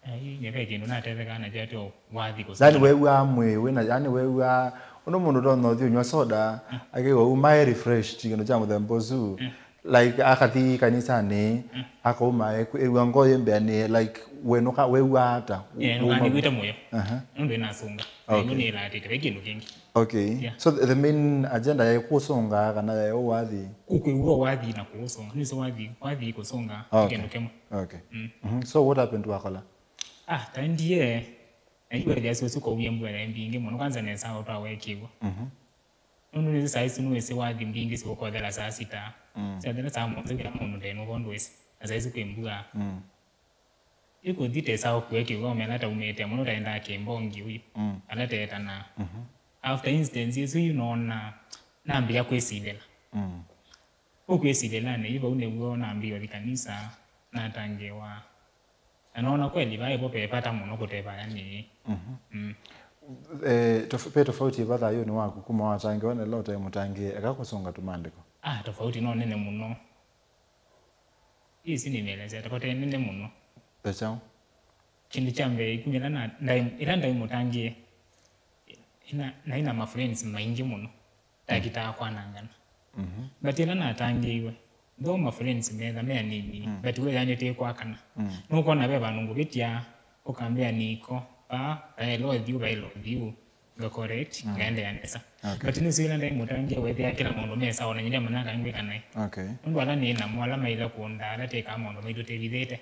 Ai, nyie ve kĩndũ natethekaa nakyo atĩ o wathi kũsoma. Yani wew'aa mwĩĩ wĩna, yani wew'aa, ũndũ mũndũ ũtonya ũthi ũnyw'a soda, mm, akew'a uma e refreshed, kĩndũ kya mũthemba ũsu. Mm. Like, akathi kanisanĩ, mm, akauma e-, ew'a ngoo yĩmbĩanĩe, like, wenũka, wew'aa ata? Yeah, nũkanĩw'ĩte mũyo. Aha. Nũndũ ĩnasũnga. Okay. Na ĩno nĩĩlatĩte, ve kĩndũ kĩngĩ. Okay. Yeah. So the, the main agenda yaĩ kũsũnga kana yaĩ wathi? Kũkwĩw'a wathi na kũũsũnga. Nĩsĩ wathi, wathi kũsũnga, okay, kĩndũ kĩmwe. Okay. Mm. Mhm. So what happened wakola? Ah, taendie, na yu ethĩa sio sikowie mbua yaĩ mbingĩ mũno, kwanza nesa ũtwawe kĩw'ũ. Mhm. Nũndũ nĩsĩ saa isu nĩwĩsĩ wathi mbingĩ siũkothela saa sita. Mm. Syathela saa mũonza kĩla mũndũ ndenũvo ndwĩsĩ. Na saa isu kwĩ mbua. Mm. Ĩkũthi tesa ũkue kĩw'ũ ũmena taumĩte mũno taendaa kĩmbongi ũyu. Mm. Ala teetanaa. Mhm. After instance ĩsu yu noona nambĩa kwĩsilĩla. Mm. Ũkwĩsilĩlanĩ, yu vau nĩw'o nambĩĩe ũthi kanisa, natangĩĩwa. Na noona kweli vaĩ vo ve vata mũno kũteva yani. Mhm. Mm. Eh, tof-, ve tofauti ĩva thayũnĩ waku kuma watangĩĩwa na ĩla ũtaĩ mũtangĩĩe eka kũsũnga tũmaandĩko? Ah, tofauti no nene mũno. Ĩĩ si nĩmĩelesya, tofauti nene mũno. Ta kyaũ? Kĩndũ kya mbee, kuma ĩla na, ndaĩ, ĩla ndaĩ mũtangĩĩe, ĩna, naĩ na ma friends maingĩ mũno. Takitaa kwanangana. Mhm. But ĩla natangĩĩwe, though ma friends metha me anini, mm, but we yani tĩ kwakana. Mm. Nũkwona ve vandũ ngũvĩtya, ũkambĩa niko, vaa, vaela ũthyũ, vaela ũthyũ, nga correct, mm, ngaendeea nesa. Okay. But nĩsĩ ĩla ndaĩ mũtangĩĩe wethĩa kĩla mũndũ me sawa, na nyie ndamanya kana ngwĩka naĩ. Okay. Nũndũ ala nĩ namo, ala maĩle kũndaa, ala twĩkaa maũndũ maitũ tũvithĩte.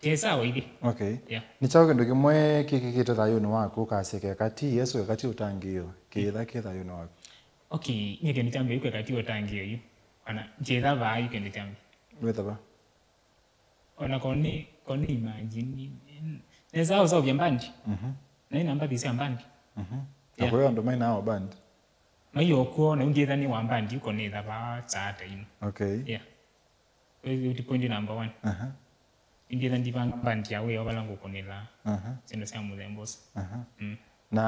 Kĩ sawa ithyĩ. Okay. Yeah. Nĩ kyaũ kĩndũ kĩmwe kĩkĩkĩte thayũnĩ waku ũkasya keka ti Yesũ, keka ti ũtangĩĩo, kĩĩtha kĩ thayũnĩ waku? Okay, nyie kĩndũ kya mbee kweka ti ũtangĩĩo yu. Ona kĩĩtha vaa yu kĩndũ kya mbee. Wĩtha va? Ona ko nĩ, ko nĩ imagine, nesa ũseũvya mbandi. Mhm. Na ina mbathi sya mbandi. Mhm. Na yeah, kũyo andũ mainaa band? Maiyo kuo, na undietha nĩ wa mbandi, uko nĩ tha vaa saa ta ino. Okay. Yeah. Ũti point number one. Aha. Ĩndĩ etha ndivanga band ya wĩa vala ngũkũnĩla, aha, syĩndũ sya mũthemba ũsu. Aha. Mm. Na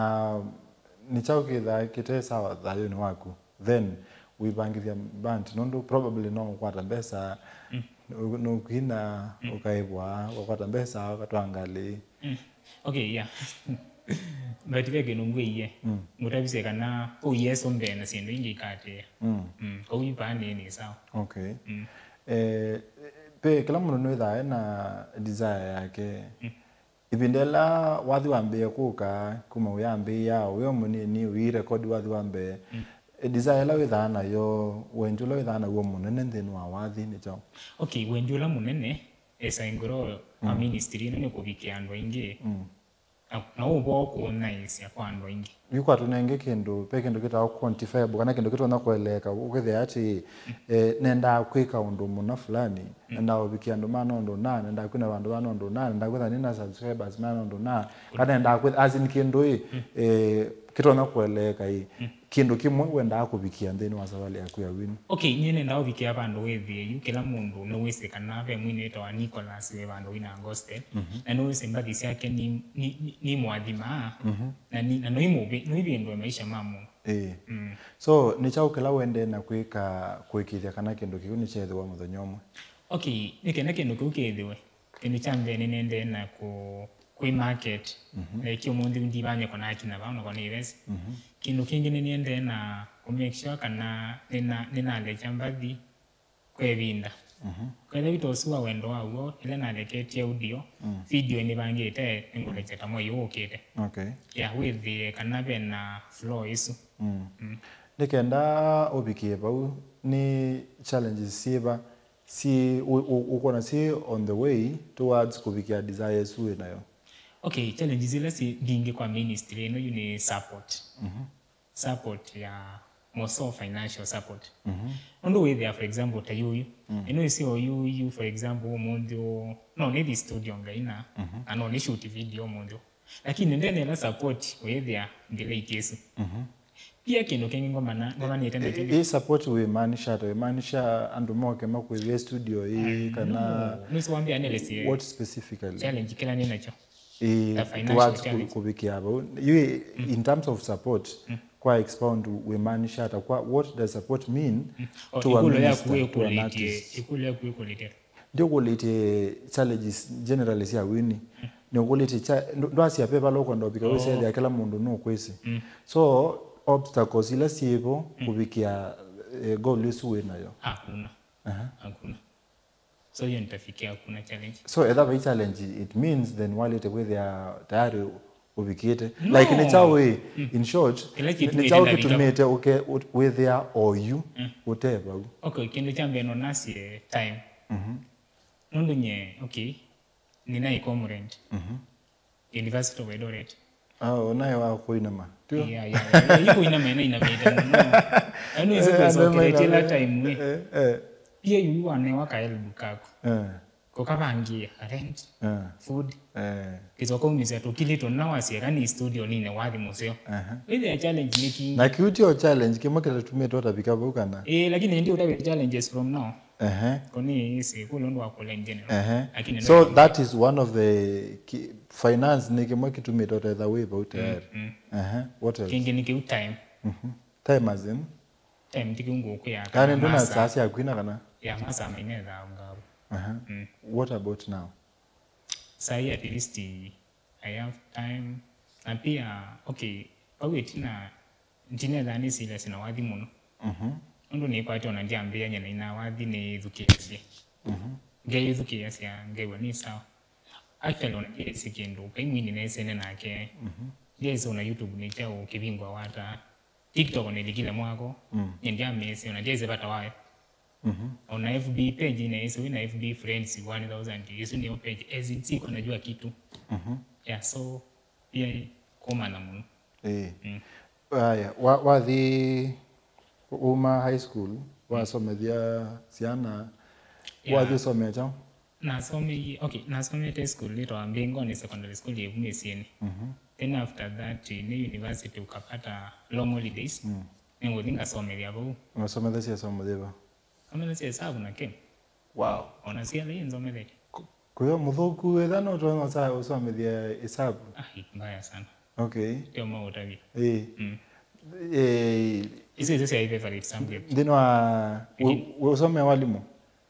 nĩ kyaũ kĩthaa kĩte sawa thayũnĩ waku? Then wĩvangĩthya band, nũndũ probably no ũkwata mbesa, mm, nũ-, nũkwina, mm, ũkaĩvwa, ũkakwata mbesa, ũkatwaa ngalĩ. Mm. Okay, yeah. But ve kĩndũ ngwĩie. Mm. Ngũtavisye kana kũu Yesũ mbee na syĩndũ ingĩ ikatĩĩa. Mm. Mm. Kũu yu vaa nĩ, nĩ sawa. Okay. Mm. Eh, ve kĩla mũndũ nĩwĩthaa ena desire yake. Mm. Ĩvinda ĩla wathi wambĩĩe kũka, kuma ũyambĩĩa wĩ o mũnini, ũirekodi wathi wa mbee, mm, eh, desire ĩla wĩthaa nayo, wendi ũla wĩthaa naw'o mũnene nthĩnĩ wa wathi nĩ kyaũ? Okay, wendi ũla mũnene, esa ĩngũro wa, mm, ministry ĩno nĩ kũvikĩa andũ aingĩ. Mm. na, na ũvo kũũnyaĩĩsya kwa andũ aingĩ. Yu kwatũnenge kĩndũ, ve kĩndũ kĩtawa quantifiable, kana kĩndũ kĩtonya kũeleeka, ũkethĩa atĩ eh, nendaa kwĩka ũndũ mũna fulani, nendaa ũvikia andũ mana ũndũ na, nendaa kwina vandũ vana ũndũ na, nendaa kwĩtha nina subscribers mana ũndũ na, kana nendaa kwĩtha, as in kĩndũ ĩ, eh, kĩtonya kũeleeka ĩ, kĩndũ kĩmwe wendaa kũvikia nthĩnĩ wa savalĩ yaku ya wini? Okay, nyie nendaa ũvikĩa vandũ wĩthĩe yu kĩla mũndũ nĩwĩsĩ kana ve mwini wĩtawa Nicholas wĩ vandũ wina gospel, na nĩwĩsĩ mbathi syake nĩ, nĩ, nĩ, nĩ mũathimaa, na nĩ, na noimũvi-, noivĩndũe maisha ma mũndũ. Ĩĩ. So, nĩ kyaũ kĩla ũendee na kwĩka kũĩkĩĩthya kana kĩndũ kĩu nĩkyeethĩwa mũthenya ũmwe? Okay, nĩ kenda kĩndũ kĩu kĩĩthĩwe, kĩndũ kya mbee nĩnĩendee na kũ, kwĩ market. Like ũmũnthĩ ndivanye kona kinya vau nako nĩ vesi. Kĩndũ kĩngĩ nĩnĩendee na kũ make sure kana nĩna, nĩnalekya mbathi kwa ĩvinda. Kwethĩwa wito ũsu wa wendo wa w'o, ĩla naleketie audio, video nĩvangĩte nĩngũlekya ta mwei ũũ ũkĩte. Okay. Ya wĩthĩe kana ve na flow ĩsu. Nĩ kenda ũvikĩe vau, nĩ challenges syĩva syĩ ũ- ũ- ũkwona syĩ on the way towards kũvikĩa desire ĩsu wĩ nayo? Okay, challenges ila syĩ mbingĩ kwa ministry ĩno yu nĩ support. Support ya more so financial support. Nũndũ wĩthĩa, for example, ta yuyu, ĩno ĩsĩ o yuyu, for example, ũmũnthĩ ũũ no nĩthi studio ngaina, na no nĩ shoot video ũmũnthĩ ũũ, lakini ndene ĩla support wĩthĩa ndĩlei kĩsu. Pia kĩndũ kĩngĩ ngomana ngomanĩte nakyo nĩ ĩ support wĩmaanisha ata? Wĩmaanisha andũ moke makwĩvĩe studio ĩĩ, kana nũsĩ wambĩa nĩlĩsie what specifically? Challenge kĩla nĩ nakyo. Ĩĩ, ta financial towards challenge. Kũvikĩa vau yu in terms of support, kwa expound wĩmaanisha ata? Kwa, what does support mean to a minister, to an artist? Ĩkũlyo yaku ĩkũlĩtye. Ndiũkũlĩtye challenges generally sya wini. Nĩũkũlĩtye cha- ndũ- ndwasya ve vala ũkwenda ũvika, wĩsethĩa kĩla mũndũ nũkwĩsĩ. So obstacles ila syĩvo kũvikĩa eh, goal ĩsu wĩ nayo? Hakuna. Hakuna. So hiyo nitafikia, hakuna challenge. So etha vai challenge, it means then walĩte kwĩthĩa tayari ũvikĩte. No. Like nĩ kyaũ ĩ, in short, kĩla kĩtumĩte nĩ kyaũ ndavika kĩtumĩte ũke wĩthĩa oyu ũte vau? Okay, kĩndũ kya mbee no nasye time. Nũndũ nye, okay, nĩnaĩ Comrade, University of Eldoret. Ah, onaye wa kũinama. Tio? Yeah, yeah, yeah. Yu kũinama ĩna inamĩte mũno. Yaani wĩsĩ kũcokeretie ĩla time we. Eh, eh. Pia yu wanewa ka help kaku. Eh. Kũkavangĩa rent, eh, food. Eh. Kĩsoka umĩsya tũkilĩtwe na wasya kana studio nine wathi mũseo. Aha. Wĩthĩa challenge nĩ kingi. Na kĩu tio challenge kĩmwe kĩtatumĩte ũtavika vau kana? Eh, lakini ndio utavika challenges from now. Ehe. Koni isi kule ndo wakule in general. Ehe. Lakini so that is one of the ki- finance nĩ kĩmwe kĩtumĩte ũtetha wĩ vau tayari. Ehe. What else? Kingi ni kiu time. Time as in? Time tiki nguku ya. Kana ndona saa sya kwina kana? Ya masa mine tha ngaru. Aha. What about now? Sai at least I have time. Na pia okay, pau itina ndinethaa nĩ serious na wathi mũno. Nũndũ nĩkwatĩ ona ndyambĩĩany'a na ina wathi nĩĩthukĩĩasya. Ngeĩthukĩĩasya ngew'a nĩ sawa. Actually ona ndyĩsĩ kĩndũ, Ngai mwini nesene nake. Ndyĩsĩ ona YouTube nĩ kyaũ kĩvingwa wata. TikTok nĩlikile mwako. Nĩndyamĩĩsĩ ona ndyĩsĩ vata wayo. Ona F B page nĩĩsĩ wĩ na F B friends one thousand. Isu nĩyo page. As in, siko najua kitu. Yeah, so pia kũmanya mũno. Ĩĩ. Aya, wa- wathi uma high school, wasomethya syana, wathi ũsomea kyaũ? Nasomeie, okay, nasomete school ĩtawa Mbingoni Secondary School yĩ vu mĩsyĩnĩ. Then after that nĩ university ukapata long holidays. Nĩngũthi ngasomethya vau. Wasomethasya somo yĩva? Something sya hesabu na chem. Wow. Ona cia leo nzomethete. Kuyo muthuku wetha no twa no sa usomethia hesabu. Ah, mbaya sana. Okay. Tio mautavia. Eh. Mm. Eh. Isi isi sia favorite subject. Ndino wa usome walimu.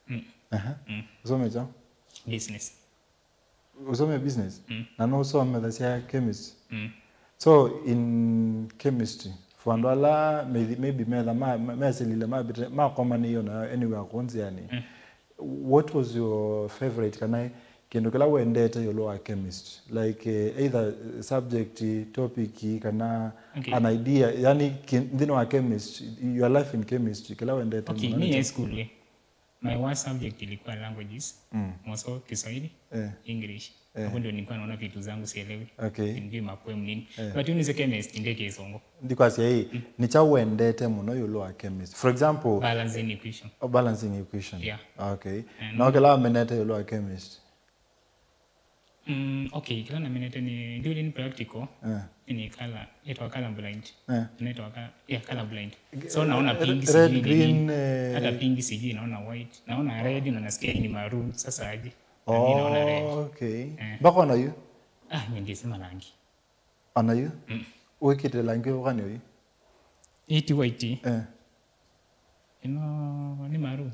Mm. Aha. Mm. Usome cha? Business. Usome business? Mm. Na no usome the sia chemistry. Mm. So in chemistry, for andũ ala maybe, maybe metha ma- ma- mesilile mabite makomanĩio nayo anywhere kũũ nzĩanĩ, mm, what was your favorite kana kĩndũ kĩla wendete ĩũlũ wa chemistry, like eh, either subject, topic kana, okay, an idea, yani ki- nthĩnĩ wa chemistry, your life in chemistry, kĩla wendete? Okay, mũno nĩ me high kyaũ? School eh. My worst subject ilikuwa languages, mm, more so Kiswahili, eh, English. Eh. Hapo ndio nilikuwa naona vitu zangu sielewi. Okay. Ndio mapoem nini. But unise chemist ndio kizungu. Ndikwasya ii, nĩ kyaũ wendete mũno ĩũlũ wa chemist? For example, Balancing equation. Oh, balancing equation. Yeah. Okay. Na kĩla wamenete ĩũlũ wa chemist? Mm, okay, kĩla namenete nĩ during practical. Eh. Nĩ color, yetwa color blind. Eh. Inaitwa ka, yeah, color blind. So naona pink Red, sijui ni green, nini. Eh. Hata pink sijui naona white. Naona red na nasikia ni maroon. Sasa aje? Na mimi naona red. Oh, okay. Eh. Mpaka ona yu? Ah, mimi ndisema rangi. Ona yu? Wĩkĩte langi ũkani ũyu? Iti white. Eh. Ino ni maroon.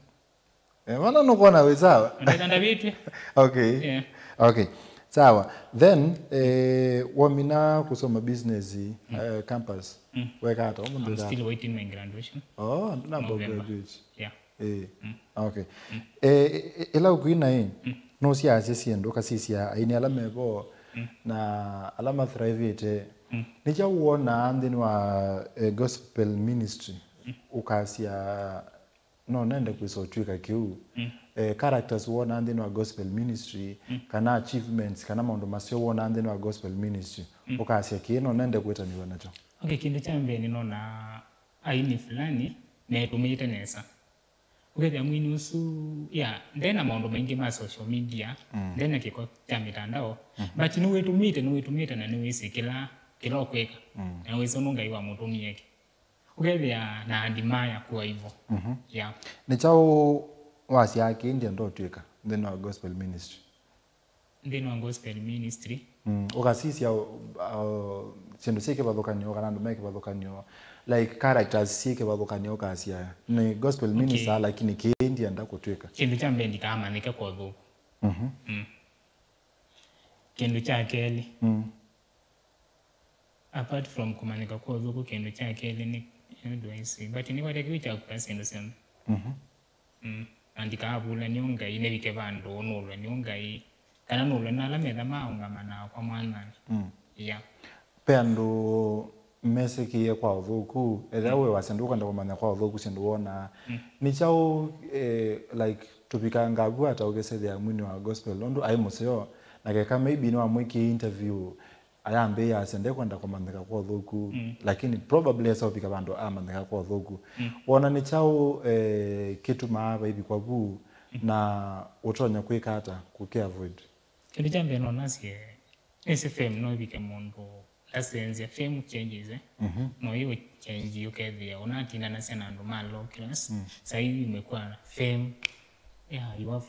Eh, wana nũkwona wĩ sawa? Ndenda vitu. Okay. Yeah. Okay. Sawa. Then eh, wamina kusoma business eh, campus. Weka ata? Ũmũnthĩ I'm thaa? Still waiting my graduation. Oh, namba November. Graduate. Yeah. Eh. Okay. Eh, ĩla ũkwina ĩ, nũsiasya syĩndũ ũkasisya aini ala mevo na ala mathrivĩte. Nĩ kyaũ wonaa nthĩnĩ wa eh, gospel ministry ũkasya no nende kwĩsa ũtw'ĩka kĩu? Eh, characters wonaa nthĩnĩ wa gospel ministry kana achievements kana maũndũ maseo wonaa nthĩnĩ wa gospel ministry ũkasya kĩĩ no nende kwĩtanĩw'a nakyo? Okay, kĩndũ kya mbee nĩnona aini fulani metũmĩĩte nesa. Ũkethĩa mwini ũsu, yeah, ndena maũndũ maingĩ ma social media, ndena kĩko kya mitandao, but nĩwĩtũmĩte, nĩwĩtũmĩte na nĩwĩsĩ kĩla, kĩla ũkwĩka. Na wĩsĩ ũndũ Ngai wamũtũmie eke. Ũkethĩa na admire kuwa hivyo. Yeah. Nĩ kyaũ wasyaa kĩĩ ndienda ũtw'ĩka nthĩnĩ wa gospel ministry? Nthĩnĩ wa gospel ministry. Mm, ũkasisya uh, syĩndũ syĩ kĩvathũkany'o kana andũ me kĩvathũkany'o, like characters syĩ kĩvathũkany'o ũkasya nĩ gospel minister lakini kĩĩ ndienda kũtw'ĩka? Kĩndũ kya mbee ndikamanyĩke kwa ũthũku. Mm. Kĩndũ kya kelĩ, Mm. Apart from kũmanyĩka kwa ũthũku, kĩndũ kya kelĩ nĩ, how do I say, but nĩkwate kĩu kya kũka syĩndũ syonthe. Mm. Na ndikaavulany'o Ngai nĩvike vandũ nũlwe nĩ Ngai, kana nũlwe na ala metha maũngama na kwa mwananĩ. Yeah. Pe andũ mesĩkĩe kwa ũthũku, ethĩwa wĩ wasya ndũkwenda kũmanya kwa ũthũku syĩndũ wonaa, nĩ kyaũ eh, like tũvikangaa vu ata ũkĩsethĩa mwini wa gospel ũndũ aĩ mũseo, na keka maybe nĩwamwĩkĩe interview ayambĩĩa asya ndekwenda kũmanyĩka kwa ũthũku, lakini probably esa ũvika vandũ amanyĩka kwa ũthũku. Wona nĩ kyaũ eh, kĩtumaa vaivikwa vu na ũtonya kwĩka ata kũkĩ avoid? Kĩndũ kya mbee no nasye, nĩsĩ fame no ĩvike mũndũ ndasenzya, fame changes, eh? No ĩ change ũkethĩa ũnatindanasya na andũ ma low class. Saa hii umekuwa fame, yeah, you have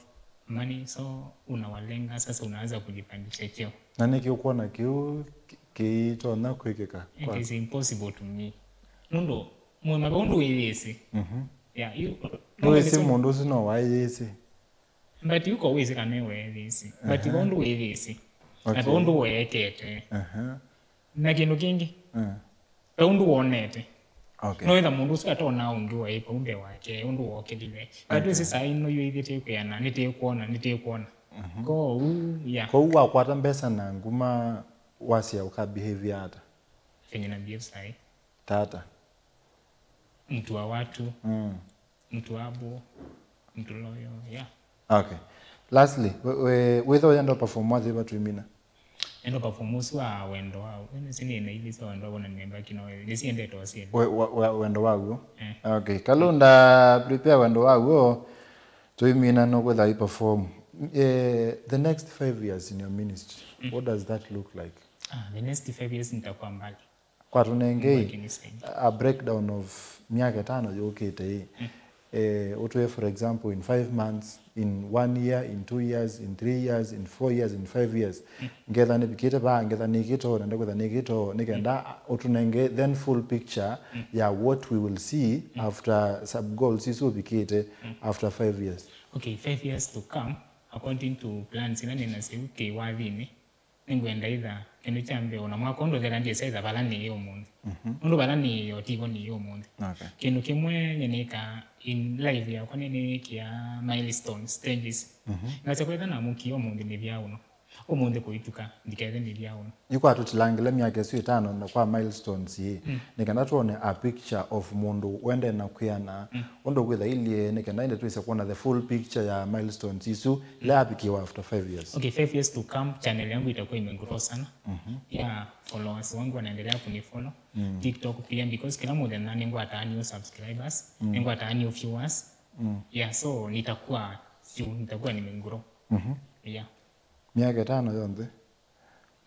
money, so unawalenga sasa, unaanza kujipandisha cheo. Na nĩkĩ ũkwona kĩu kĩ- kĩitonya kwĩkĩka? It is impossible to me. Nũndũ mũema ve ũndũ wĩyĩsĩ. Yeah, you, Nĩwĩsĩ mũndũ ũsu no waĩyĩsĩ. But yuko wĩsĩ kana weethĩsĩ. But ve ũndũ wĩthĩsĩ. Na ve Okay. Ũndũ weekete. Aha. Na kĩndũ kĩngĩ, Mm. ve ũndũ wonete. Okay. No wetha mũndũ ũsu atona ũngĩ waĩ vau mbee wake, ũndũ wokĩlile. But wĩsĩ saa ino yu ithĩte kwĩana, nĩtĩkwona, nĩtĩkwona. Kwoou, ya. Kwoou wakwata mbesa na nguma wasya ũka behavior ata? Venye na behave sahi. Tata. Mtu wa watu. Mm. Mtu abo, mtu loyal, yeah. Okay. Lastly, we- we- wĩtha ũyenda perform wathi vatwimina? Endo perform ũsu wa wendo wao. Ene sini na ili sa wendo wao na nimebaki na wewe. Nisiende tu asili. We- wa- wa- wendo waguo? Okay. Kalunda, prepare wendo waguo. Twimina no kwĩtha i perform. Eh, the next five years in your ministry, what does that look like? Ah, the next five years nitakuwa mbali. Kwa tũnengei a breakdown of myaka ĩtano yũkĩte ĩ. Eh, ũtwĩe, for example, in five months, in one year, in two years, in three years, in four years, in five years. Ngetha nĩvikĩte vaa, ngetha nĩkĩtoo, nenda kwĩtha nĩkĩtoo, nĩkenda ũtũnenge then full picture ya what we will see after sub goals isu ũvikĩte after five years. Okay, five years to come, according to plans ila nina siu kĩwathinĩ. Nĩngwenda itha, kĩndũ kya mbee, ona mwaka ũndũ thela ndyĩsa itha vala nĩĩ ũmũnthĩ. Nũndũ vala nĩĩ o tivo nĩĩ ũmũnthĩ. Okay. Kĩndũ kĩmwe nĩnĩka in life yakwa nĩnĩkĩa milestone stages. Ngasya kwetha namũkie ũmũnthĩ nĩvya ũno. Ũmũnthĩ kũituka, ndikethe nĩlyaona. Nĩkwatũtilangĩla myaka ĩsu ĩtano na kwa milestones ĩ, nĩ kenda twone a picture of mũndũ wendee na kwĩana, ũndũ kwĩtha ilyĩ, nĩ kenda ĩndĩ twĩse kwona the full picture ya milestones isu ila yapikiwa after five years. Okay, five years to come, channel yangu itakuwa imegrow sana. Yeah, followers wangu wanaendelea kunifollow. TikTok pia, because kila mũthenya nĩngwataa new subscribers, nĩngwataa new viewers. Yeah, so nitakuwa juu, nitakuwa nimegrow. Yeah. Myaka ĩtano yonthe.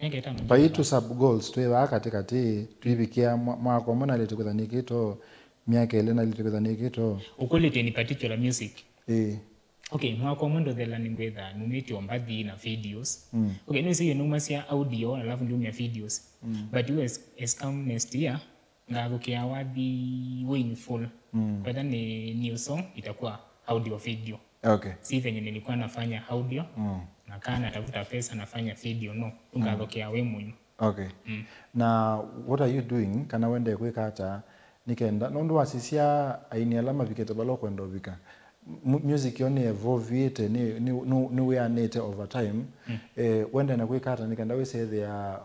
Myaka ĩtano. Vai tu sub goals twĩ vaa katĩkatĩ, tũivikĩa mwa- mwaka ũmwe nalĩte kwĩtha nĩkĩto, myaka ĩlĩ nalĩte kwĩtha nĩkĩto. Ukweli, in particular music. Ĩĩ. Okay, mwaka ũmwe ndũthela nĩngwĩtha numĩtye o mbathi na videos. Okay, nĩwĩsĩ yu numasya audio alafu ndumya videos. But you as, as come next year, ngathũkĩa wathi wĩ in full. Whether ni new song, itakuwa audio video. Okay. Si venye nilikuwa nafanya audio, nakaa natafuta pesa nafanya video, no. Ngathũkĩa wĩ mũno. Okay. Na what are you doing, kana wendee kwĩka ata nĩ kenda, nũndũ wasisya aini ala mavikĩte vala ũkwenda ũvika, mu- music yo nĩ evolvĩte, nĩ, nĩ, nĩ, nĩ wĩanĩte over time. Eh, wendee na kwĩka ata nĩ kenda wĩsethĩa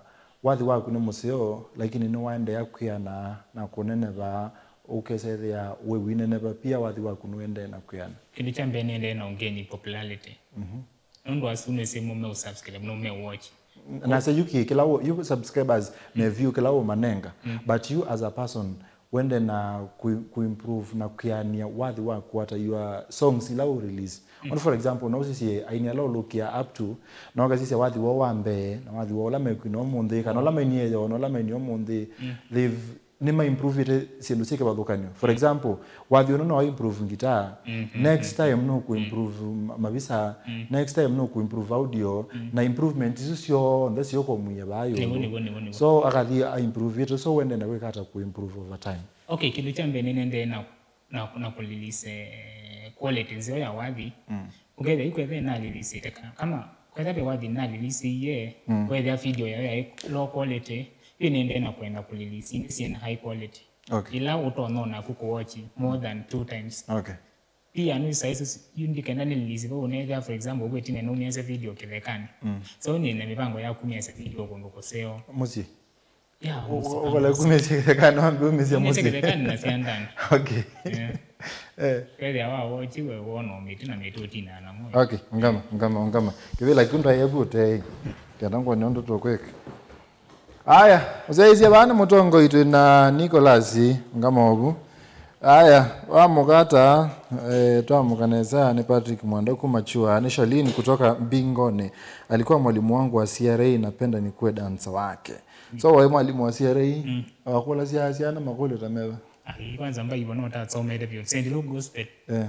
wathi waku nĩ mũseo, lakini nĩwaendeea kwĩana na kũneneva, ũkesethĩa wĩ wineneva pia wathi waku nũendee na kwĩana? Kĩndũ kya mbee nĩendee na ũngeni popularity. Nũndũ asu nĩsĩ mo me usubscribe, no me watch. Na sɛ yu kĩ kĩla ũ- yu subscribers me view kĩla ũmanenga, but you as a person wende na ku, ku improve na kũĩanĩa wathi waku ata your songs ila ũ release? On for example, no ũsisye aini ala ũlũkĩa up to, na ũkasisya wathi woo wa mbee na wathi woo ũla mekwina ũmũnthĩ, kana ũla mainie yoo na ũla mainie ũmũnthĩ, they've nĩma improvĩte syĩndũ syĩ kĩvathũkany'o. For example, wathi ũno no improve guitar, next time no ku improve ma- mavisa, next time no ku improve audio, na improvement isu syonthe syũkũmwia vaa Nĩguo, yũlũ. nĩguo, nĩguo, nĩguo. So akathi a improve it, so wende na kwĩka ata ku improve over time? Okay, kĩndũ kya mbee nĩnendee na, na, na kũlilise quality nzeo ya wathi. Ũkethĩa ikwethĩa nalilisĩte ka- kama kwethĩa ve wathi nalilisĩie, wethĩa video yayo yaĩ low quality, yu nĩendee na kwenda kũlilisi ine syĩna high quality. Okay. Ila ũtonya onaku kũwatch more than two times. Okay. Pia nĩ size yu ndikenda nĩlilisi vau nethĩa, for example, ũkwĩtine nũmĩasya video kĩthekanĩ. So nĩna mĩvango ya kumĩasya video kũndũ kũseo. Mũsyĩ. Yeah, Ũkole kumĩsya kĩthekanĩ wambe umĩsya Nĩsya mũsyĩ. Kĩthekanĩ na sya ndani. Okay. Yeah. Eh. Kwethĩa wa watch we wona mĩtĩ na mĩtĩ ũtinaa namo. Okay, ungama, ungama, ungama. Kĩvĩla kĩu ndaĩ evu ũtei. Kenda ngwone ũndũ tũkwĩka. Aya, ũsyaĩĩsye vaa nĩ mũtongoi twĩ na Nicholas, ungama ovu. Aya, wamũkata, eh, twamũka nesa nĩ Patrick Mwando kuma Chua, nĩ Shalin kutoka Mbingone. Alikuwa mwalimu wangu wa C R A, napenda nikuwe dancer wake. So waĩ mwalimu wa C R A, wakũlasya syana makũlyo ta meva? Ah, kwanza mbai vo no tatsomete vyũ. Saint Luke Gospel. Eh.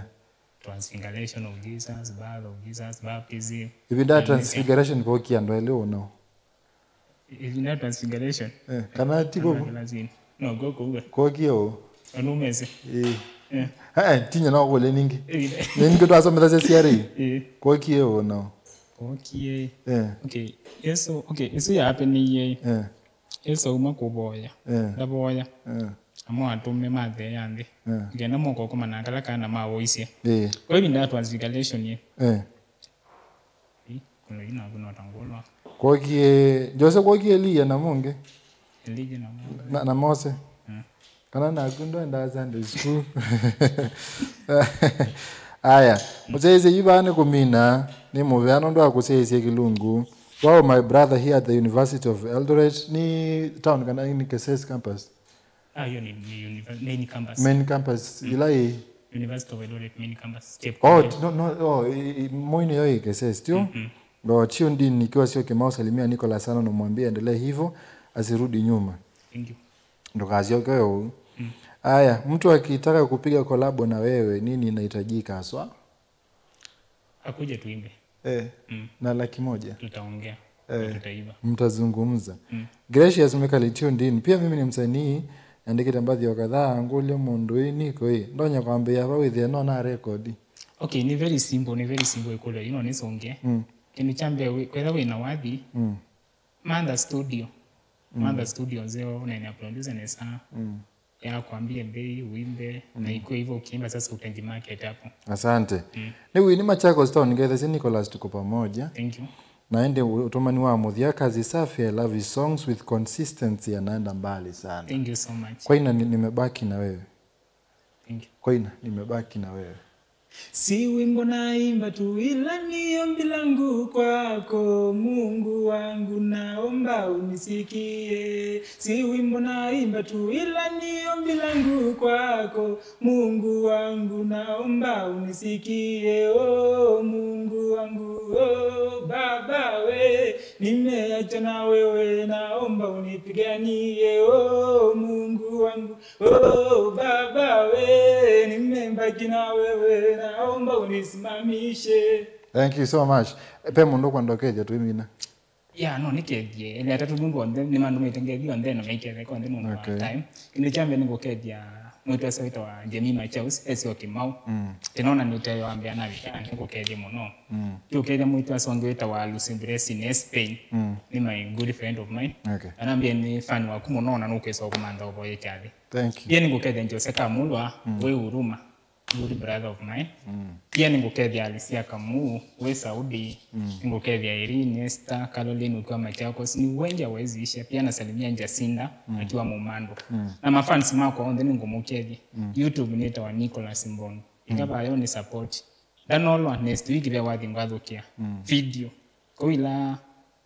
Transfiguration of Jesus, birth of Jesus, baptism. Ivinda ya transfiguration vokia andũ elĩ ũnao. Ivinda ya transfiguration. Eh, kana ti vovo? Lazima. No, go go we. Kokie ũ? Anumese. Eh. Eh. Eh, tinya no kule ningi. Ivinda. Ningi twasomethasya C R A. Eh. Kokie ũnao. Okay. Eh. Okay. Yesu, okay. Yesu ya happen ni ye. Eh. Yesu uma kuboya. Eh. Ndaboya. Eh. Amo atume mathea nthi. Eh. Ngenda moko kuma na kala kana mawoisye. Eh. Kwa hivyo ndio transfiguration ye. Eh. Kuna ina kuna tangolwa. Kokie, Jose kokie Elia na Mungi. Elijah na Mungu. Na, na Mose. Kana naku ndwendaa Sunday school. Aya, mũsyaĩĩsye yu vaa nĩ kũmina, nĩ mũvea nũndũ wa kũsyaĩĩsya kĩlungu. Wow, my brother here at the University of Eldoret, nĩ town kana nĩ Keses campus? Ah, hiyo ni, ni univer- main campus. Main campus, ila ĩ University of Eldoret main campus. Step Oh, College. No, no, oh, i- i- moini yo ĩ Keses, tio? No, tuned in nikiwa sio Kimau, salimia Nicholas sana na mwambie endelee hivyo, asirudi nyuma. Thank you. Ndukasyoke ũu. Aya, mtu akitaka kupiga kolabo na wewe, nini inahitajika haswa? Akuje tuimbe. Eh, na laki moja. Tutaongea. Eh. Tutaiva. Mtazungumza. Gracious Michael tuned in. Pia mimi ni msanii, andikite mbathi o kadhaa, ngũlye mũndũ ĩ niko ĩ. Ndonya kwambĩĩa va wĩthĩe no na record. Okay, ni very simple, ni very simple ĩkũlyo ino nisonge. Kĩndũ kya mbee, kwetha wĩna wathi, mantha studio. Mantha studio nzeo, ũnene producer nesa. Ya kwambia bei, uimbe, na ikuwe hivyo ukiimba sasa utaji market hapo. Asante. Nĩ wini Machakos Town, ngethesye Nicholas, tuko pamoja. Thank you. Na ĩndĩ ũtũmani wa mũthya, kazi safi, I love his songs with consistency, anaenda mbali sana. Thank you so much. Kwaina ni-, nimebaki na wewe. Thank you. Kwaina, nimebaki na wewe. Si wimbo naimba tu, ila ni ombi langu kwako, Mungu wangu, naomba unisikie. Si wimbo naimba tu, ila ni ombi langu kwako, Mungu wangu, naomba unisikie. Oh, Mungu wangu, oh, Baba we, nimeachwa na wewe, naomba unipiganie. Oh, Mungu wangu, oh, Baba we, nimebaki na wewe, naomba unisimamishe. Thank you so much. Pe mũndũ ũkwenda ũkethya twĩmina? Yeah, no, nĩkethye. Ele atatũ nungu onthe, nĩmandũmĩte ngethi onthe, na maiketheka onthe nũndũ wa Okay. time. Kĩndũ kya mbee nĩngũkethya mwĩĩtu ũsu wĩtawa Jemima Charles, esyo Kimau. Mm. Tĩnona nĩ ũtethyo wa mbee anavika, na nĩngũkethya mũno. Mm. Tũkethya mwĩĩtu ũsu ũngĩ wĩtawa Lucy Blessing, e Spain. Mm. Nĩ my good friend of mine. Okay. Anambia nĩ fan waku mũno, na nũkwĩsa kũmantha ũvoye kyathĩ. Thank you. Pia nĩngũkethya Jose Kamulwa, Mm. wĩ Huruma. Good brother of mine. Mm. Pia nĩngũkethya Alicia Kamu, wĩ Saudi. Mm. Nĩngũkethya Irene, Esther, Caroline ukiwa Machakos. Ni wengi hawezi isha. Pia nasalimia Jacinda, Mm. akiwa Mumando. Mm. Na mafans makwa onthe nĩngũmũkethya. Mm. YouTube nĩtawa Nicholas Mbondo. Mm. Ikava yo nĩ support. Ndanolwa next week ve wathi ngathũkia. Mm. Video. Kwa ila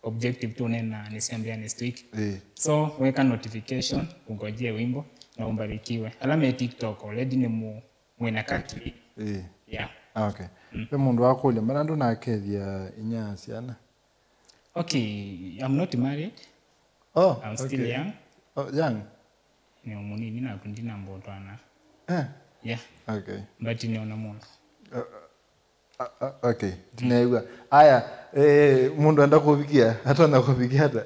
objective tũneena nĩsyambĩa next week. Eh. So, weka notification, ungojee wimbo, na umbarikiwe. Ala me TikTok already nĩ mu-, mwĩna kaki. Eh. Yeah. Ah, okay. Mm. Ve mũndũ wakũlya, mbona ndũnakethya inya syana? Okay, I'm not married. Oh, I'm still okay. young. Oh, young. Nĩ o mũnini naku ndinamba ũtwana. Eh. Yeah. Okay. But nĩona mũndũ. Uh, uh, uh, okay. Ndinew'a. Aya, eh, mũndũ enda kũvikia, atonya kũvikia ata?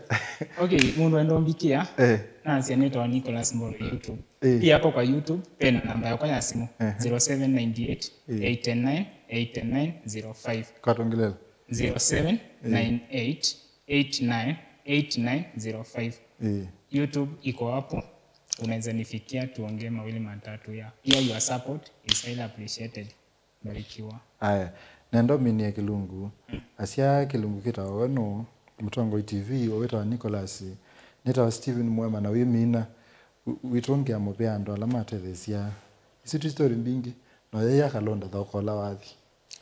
Okay, mũndũ enda ũmbikia. Eh. Nasya nĩtawa Nicholas Mbondo YouTube. Eh. Pia hapo kwa YouTube, pena namba yakwa ya simu. Eh. zero seven nine eight, eight nine, eight nine zero five. Katongilelo. zero seven nine eight, eight nine, eight nine zero five. Eh. YouTube iko hapo, unaweza nifikia tuongee mawili matatu ya. Pia your support is highly appreciated. Barikiwa. Aya, nenda ũminie Kĩlungu. Asya Kĩlungu kĩtawa we nũ, Mũtongoi T V, ũwĩtawa Nicholas, nĩtawa Steven Mwema na wĩmina, wi-, wĩtũngĩa mũvea andũ ala matetheesya. Isu ti story mbingĩ, no yai ya Kalonda thoko ũla wathi.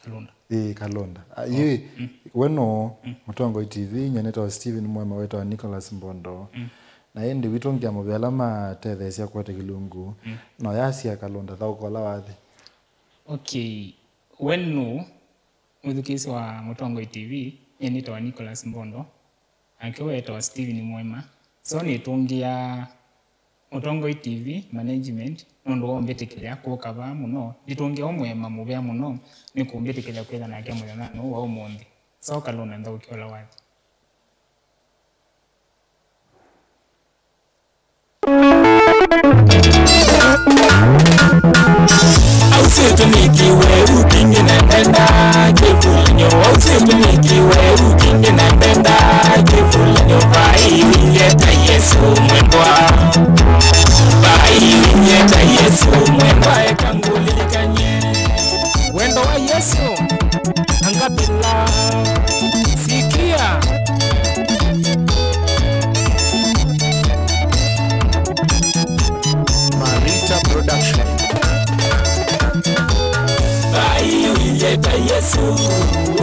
Kalonda. Ĩĩ, Kalonda. Ah, yu, mm. we nũ, Mm. Mũtongoi T V, nyie nĩtawa Steven Mwema, wĩtawa Nicholas Mbondo. Mm. Na ĩndĩ wĩtũngĩa mũvea ala matetheesya kũete Kĩlungu, Mm. no yasya Kalonda thoko ũla wathi. Okay, we nũ, mwĩthukĩĩsya wa Mũtongoi T V, nyie nĩtawa Nicholas Mbondo, nake we etawa Steven Mwema. So nĩtũngĩa Mũtongoi T V management nũndũ wa ũmbĩtĩkĩlya kũka vaa mũno. Ndĩtũngĩa o Mwema mũvea mũno nĩ kũmbĩtĩkĩlya kwĩtha nake mũthenyanĩ ũũ wa ũmũnthĩ. So Kalonda nthaũkĩ ũla wathi. Ausitunikiwe ukingi na ndenda kivulanyo, ausitunikiwe ukingi na ndenda kivulanyo, vai yeta Yesu mwendwa, vai yeta Yesu mwendwa, eka ngulikanye. Wendo wa Yesu. Angapela. Sikia. Marita Production. Vai ũilyeta Yesu,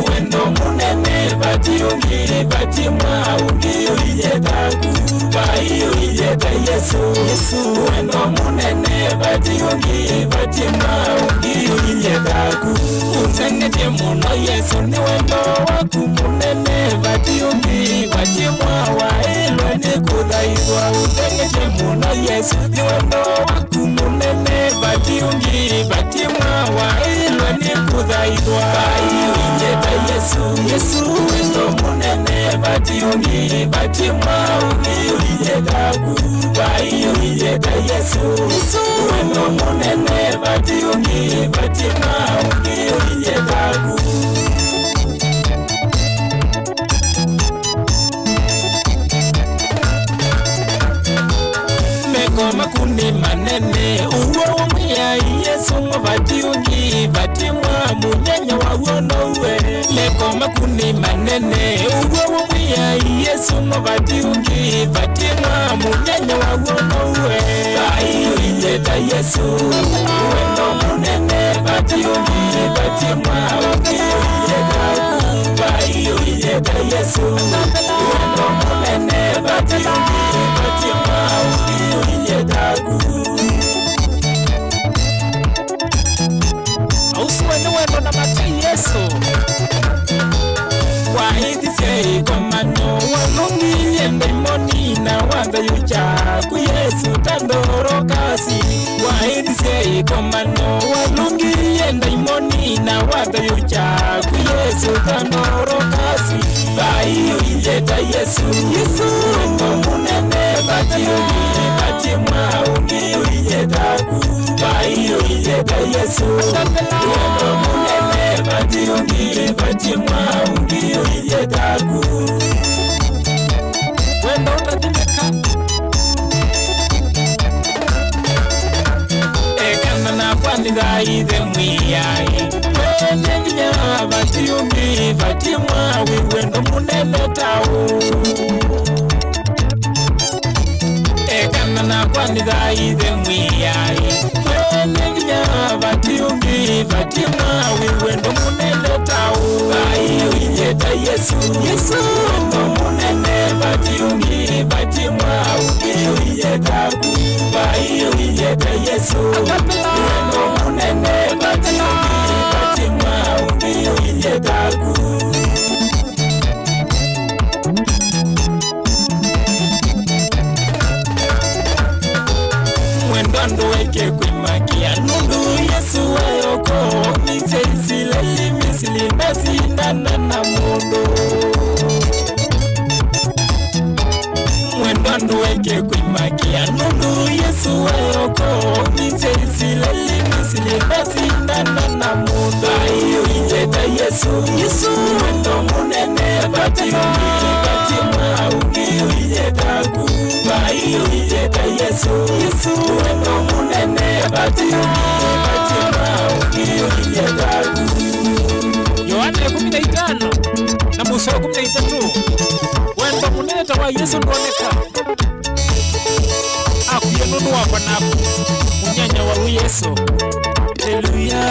wendo mũnene, vati ũngĩ, vati mwaũ, ũngĩ ũilyeta ku. Vai ũilyeta Yesu, Yesu, wendo mũnene, vati ũngĩ, vati mwaũ, ũngĩ ũilyeta ku. Ũthengetye mũno Yesu, nĩ wendo waku mũnene, vati ũngĩ, vati mwaũ, waĩlwe nĩ kũthaithwa. Ũthengetye mũno Yesu, nĩ wendo waku mũnene, vati ũngĩ, vati mwaũ, waĩlwe nĩ kũthaithwa. Vai ũilyeta Yesu, Yesu, wendo mũnene, vati ũngĩ, vati mwaũ, ũngĩ ũilyeta ku. Vai ũilyeta Yesu, Yesu, wendo mũnene, vati ũngĩ, vati mwaũ, ũngĩ ũilyeta ku. Meko maku nĩ manene, ũw'o wa Mwĩai Yesu, vati ũngĩ, vati mwaũ, mũthenya wa w'o now'o. Meko maku nĩ manene, ũw'o Yesũ no vati ũngĩ, vati mwa mũnene wa w'o nowe. Vai ũilye ta Yesũ, wendo mũnene, vati ũngĩ, vati mwa ũngĩ ũilye taku. Vai ũilye ta Yesũ, wendo mũnene, vati ũngĩ, vati mwa ũngĩ ũilye taku. Ũsu nĩ wendo na mati Yesũ. Waĩthisye ĩkomano, walũngilye ndaimoni na wathayũkya ku Yesũ ta ndorokasi. Waĩthisye ĩkomano, walũngilye ndaimoni na wathayũkya ku Yesũ ta ndorokasi. Vai ũilye ta Yesũ. Yesũ wendo mũnene, vati ũngĩ, vati mwa ũngĩ ũilye taku. Vai ũilye ta Yesũ. Wendo mũnene, vati ũngĩ, vati mwa ũngĩ ũilye taku. Wendo ũtathimĩka. Ekana nakwa nĩthaithe Mwĩai. Mwene vinya vati ũngĩ, vati mwa wĩ wendo mũnene ta ũũ. Ekana nakwa nĩthaithe Mwĩai. Mwene vinya vati ũngĩ, vati mwa wĩ wendo mũnene ta ũũ. Vai ũilye ta Yesũ. Yesũ wendo mũnene, vati ũngĩ, vati mwa ũngĩ ũilye taku. Vai ũilye ta Yesũ. Wendo mũnene, vati ũngĩ, vati mwa ũngĩ ũilye taku. Mwendwa ndũeke kwĩmakĩa, nũndũ Yesũ wayoko, misya Isilaeli Misili ndasindana na mũndũ. Mwendwa ndũeke kwĩmakĩa, nũndũ Yesũ wayoko, misya Isilaeli Misili ndasindana na mũndũ. Vai ũilye ta Yesũ. Yesũ wendo mũnene, vati ũngĩ, vati mwa ũngĩ ũilye taku. Vai ũilye ta Yesũ. Yesũ wendo mũnene, vati ũngĩ, vati mwa ũngĩ ũilye taku. Yohana ĩkũmi na itano na mũsoa ĩkũmi na itatũ. Wendo mũnene ta wa Yesũ ndwoneka. Akwie nũndũ wakwa naku, mũnyanya wa Yesũ. Haleluya.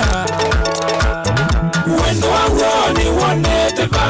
Wendo wa w'o nĩwonete va,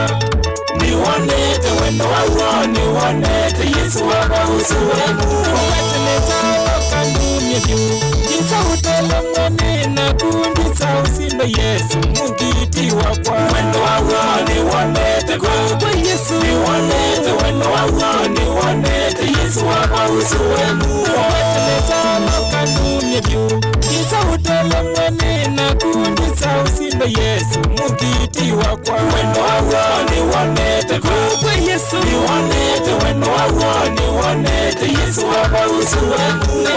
nĩwonete wendo wa w'o, nĩwonete Yesũ wakwa ũsu wenu. Ũwetelesa ndoka ndumye vyũ, ndisa ũtele mwene naku, ndisa ũsindo Yesũ, mũngiti wakwa. Wendo wa w'o nĩwonete va, kwa Yesũ. Nĩwonete wendo wa w'o, nĩwonete Yesũ wakwa ũsu wenu. Ũwetelesa ndoka ndumye vyũ, ndisa ũtele mwene naku, ndisa ũsindo Yesũ, mũngiti wakwa. Wendo wa w'o nĩwonete va, kwa Yesũ. Nĩwonete wendo wa w'o, nĩwonete Yesũ wakwa ũsu wenu.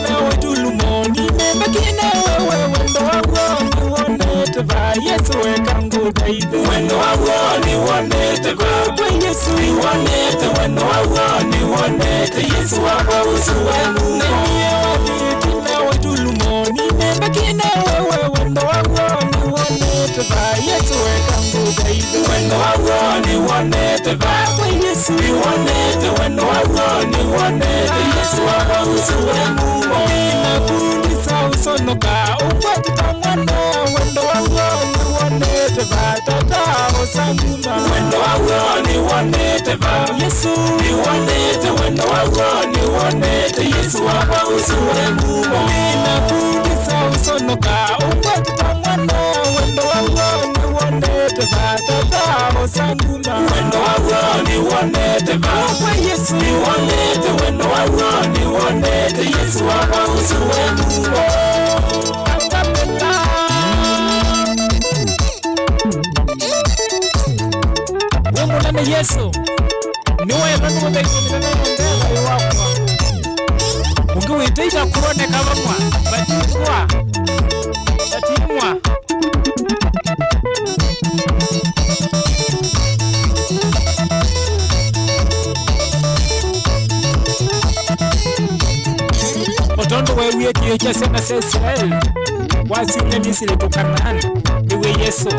Na wĩtulumoni, nĩmbakine wewe, wendo wa w'o nĩwonete va, Yesũ eka ngũthaithe. Wendo wa w'o nĩwonete va, kwa Yesũ. Nĩwonete wendo wa w'o, nĩwonete Yesũ wakwa ũsu wenu. Na niĩ wathĩti na wĩtulumoni, nĩmbakine wewe, wendo wa w'o nĩwonete va, Yesũ eka ngũthaithe. Wendo wa w'o nĩwonete va, kwa Yesũ. Nĩwonete wendo wa w'o, nĩwonete Yesũ wakwa ũsu wenu. Nĩnakundisa ũsonoka, ũkwatĩta mwana, wendo wa w'o nĩwonete va, tata ũsanguma. Wendo wa w'o nĩwonete va, Yesũ. Nĩwonete wendo wa w'o, nĩwonete Yesũ wakwa ũsu wenu. Nĩnakundisa ũsonoka, ũkwatĩta mwana, wendo wa w'o nĩwonete va, tata ũsanguma. Wendo wa w'o nĩwonete va, kwa Yesũ. Nĩwonete wendo wa w'o, nĩwonete Yesũ wakwa ũsu wenu. Wĩ mũnene Yesũ, nĩwenda nũtheithye mĩthenya yonthe thayũ wakwa. Ũngĩ wĩtĩita kũoneka vamwe, vatimwa, vatimwa. O tondũ weewie kĩĩo kya syana sya Isilaeli, wasyumya Misili tũ Kanaani, nĩw'e Yesũ.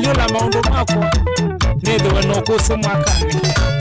Ĩla maũndũ makwa, nĩthĩwe na ũkũsĩ mwakanĩ.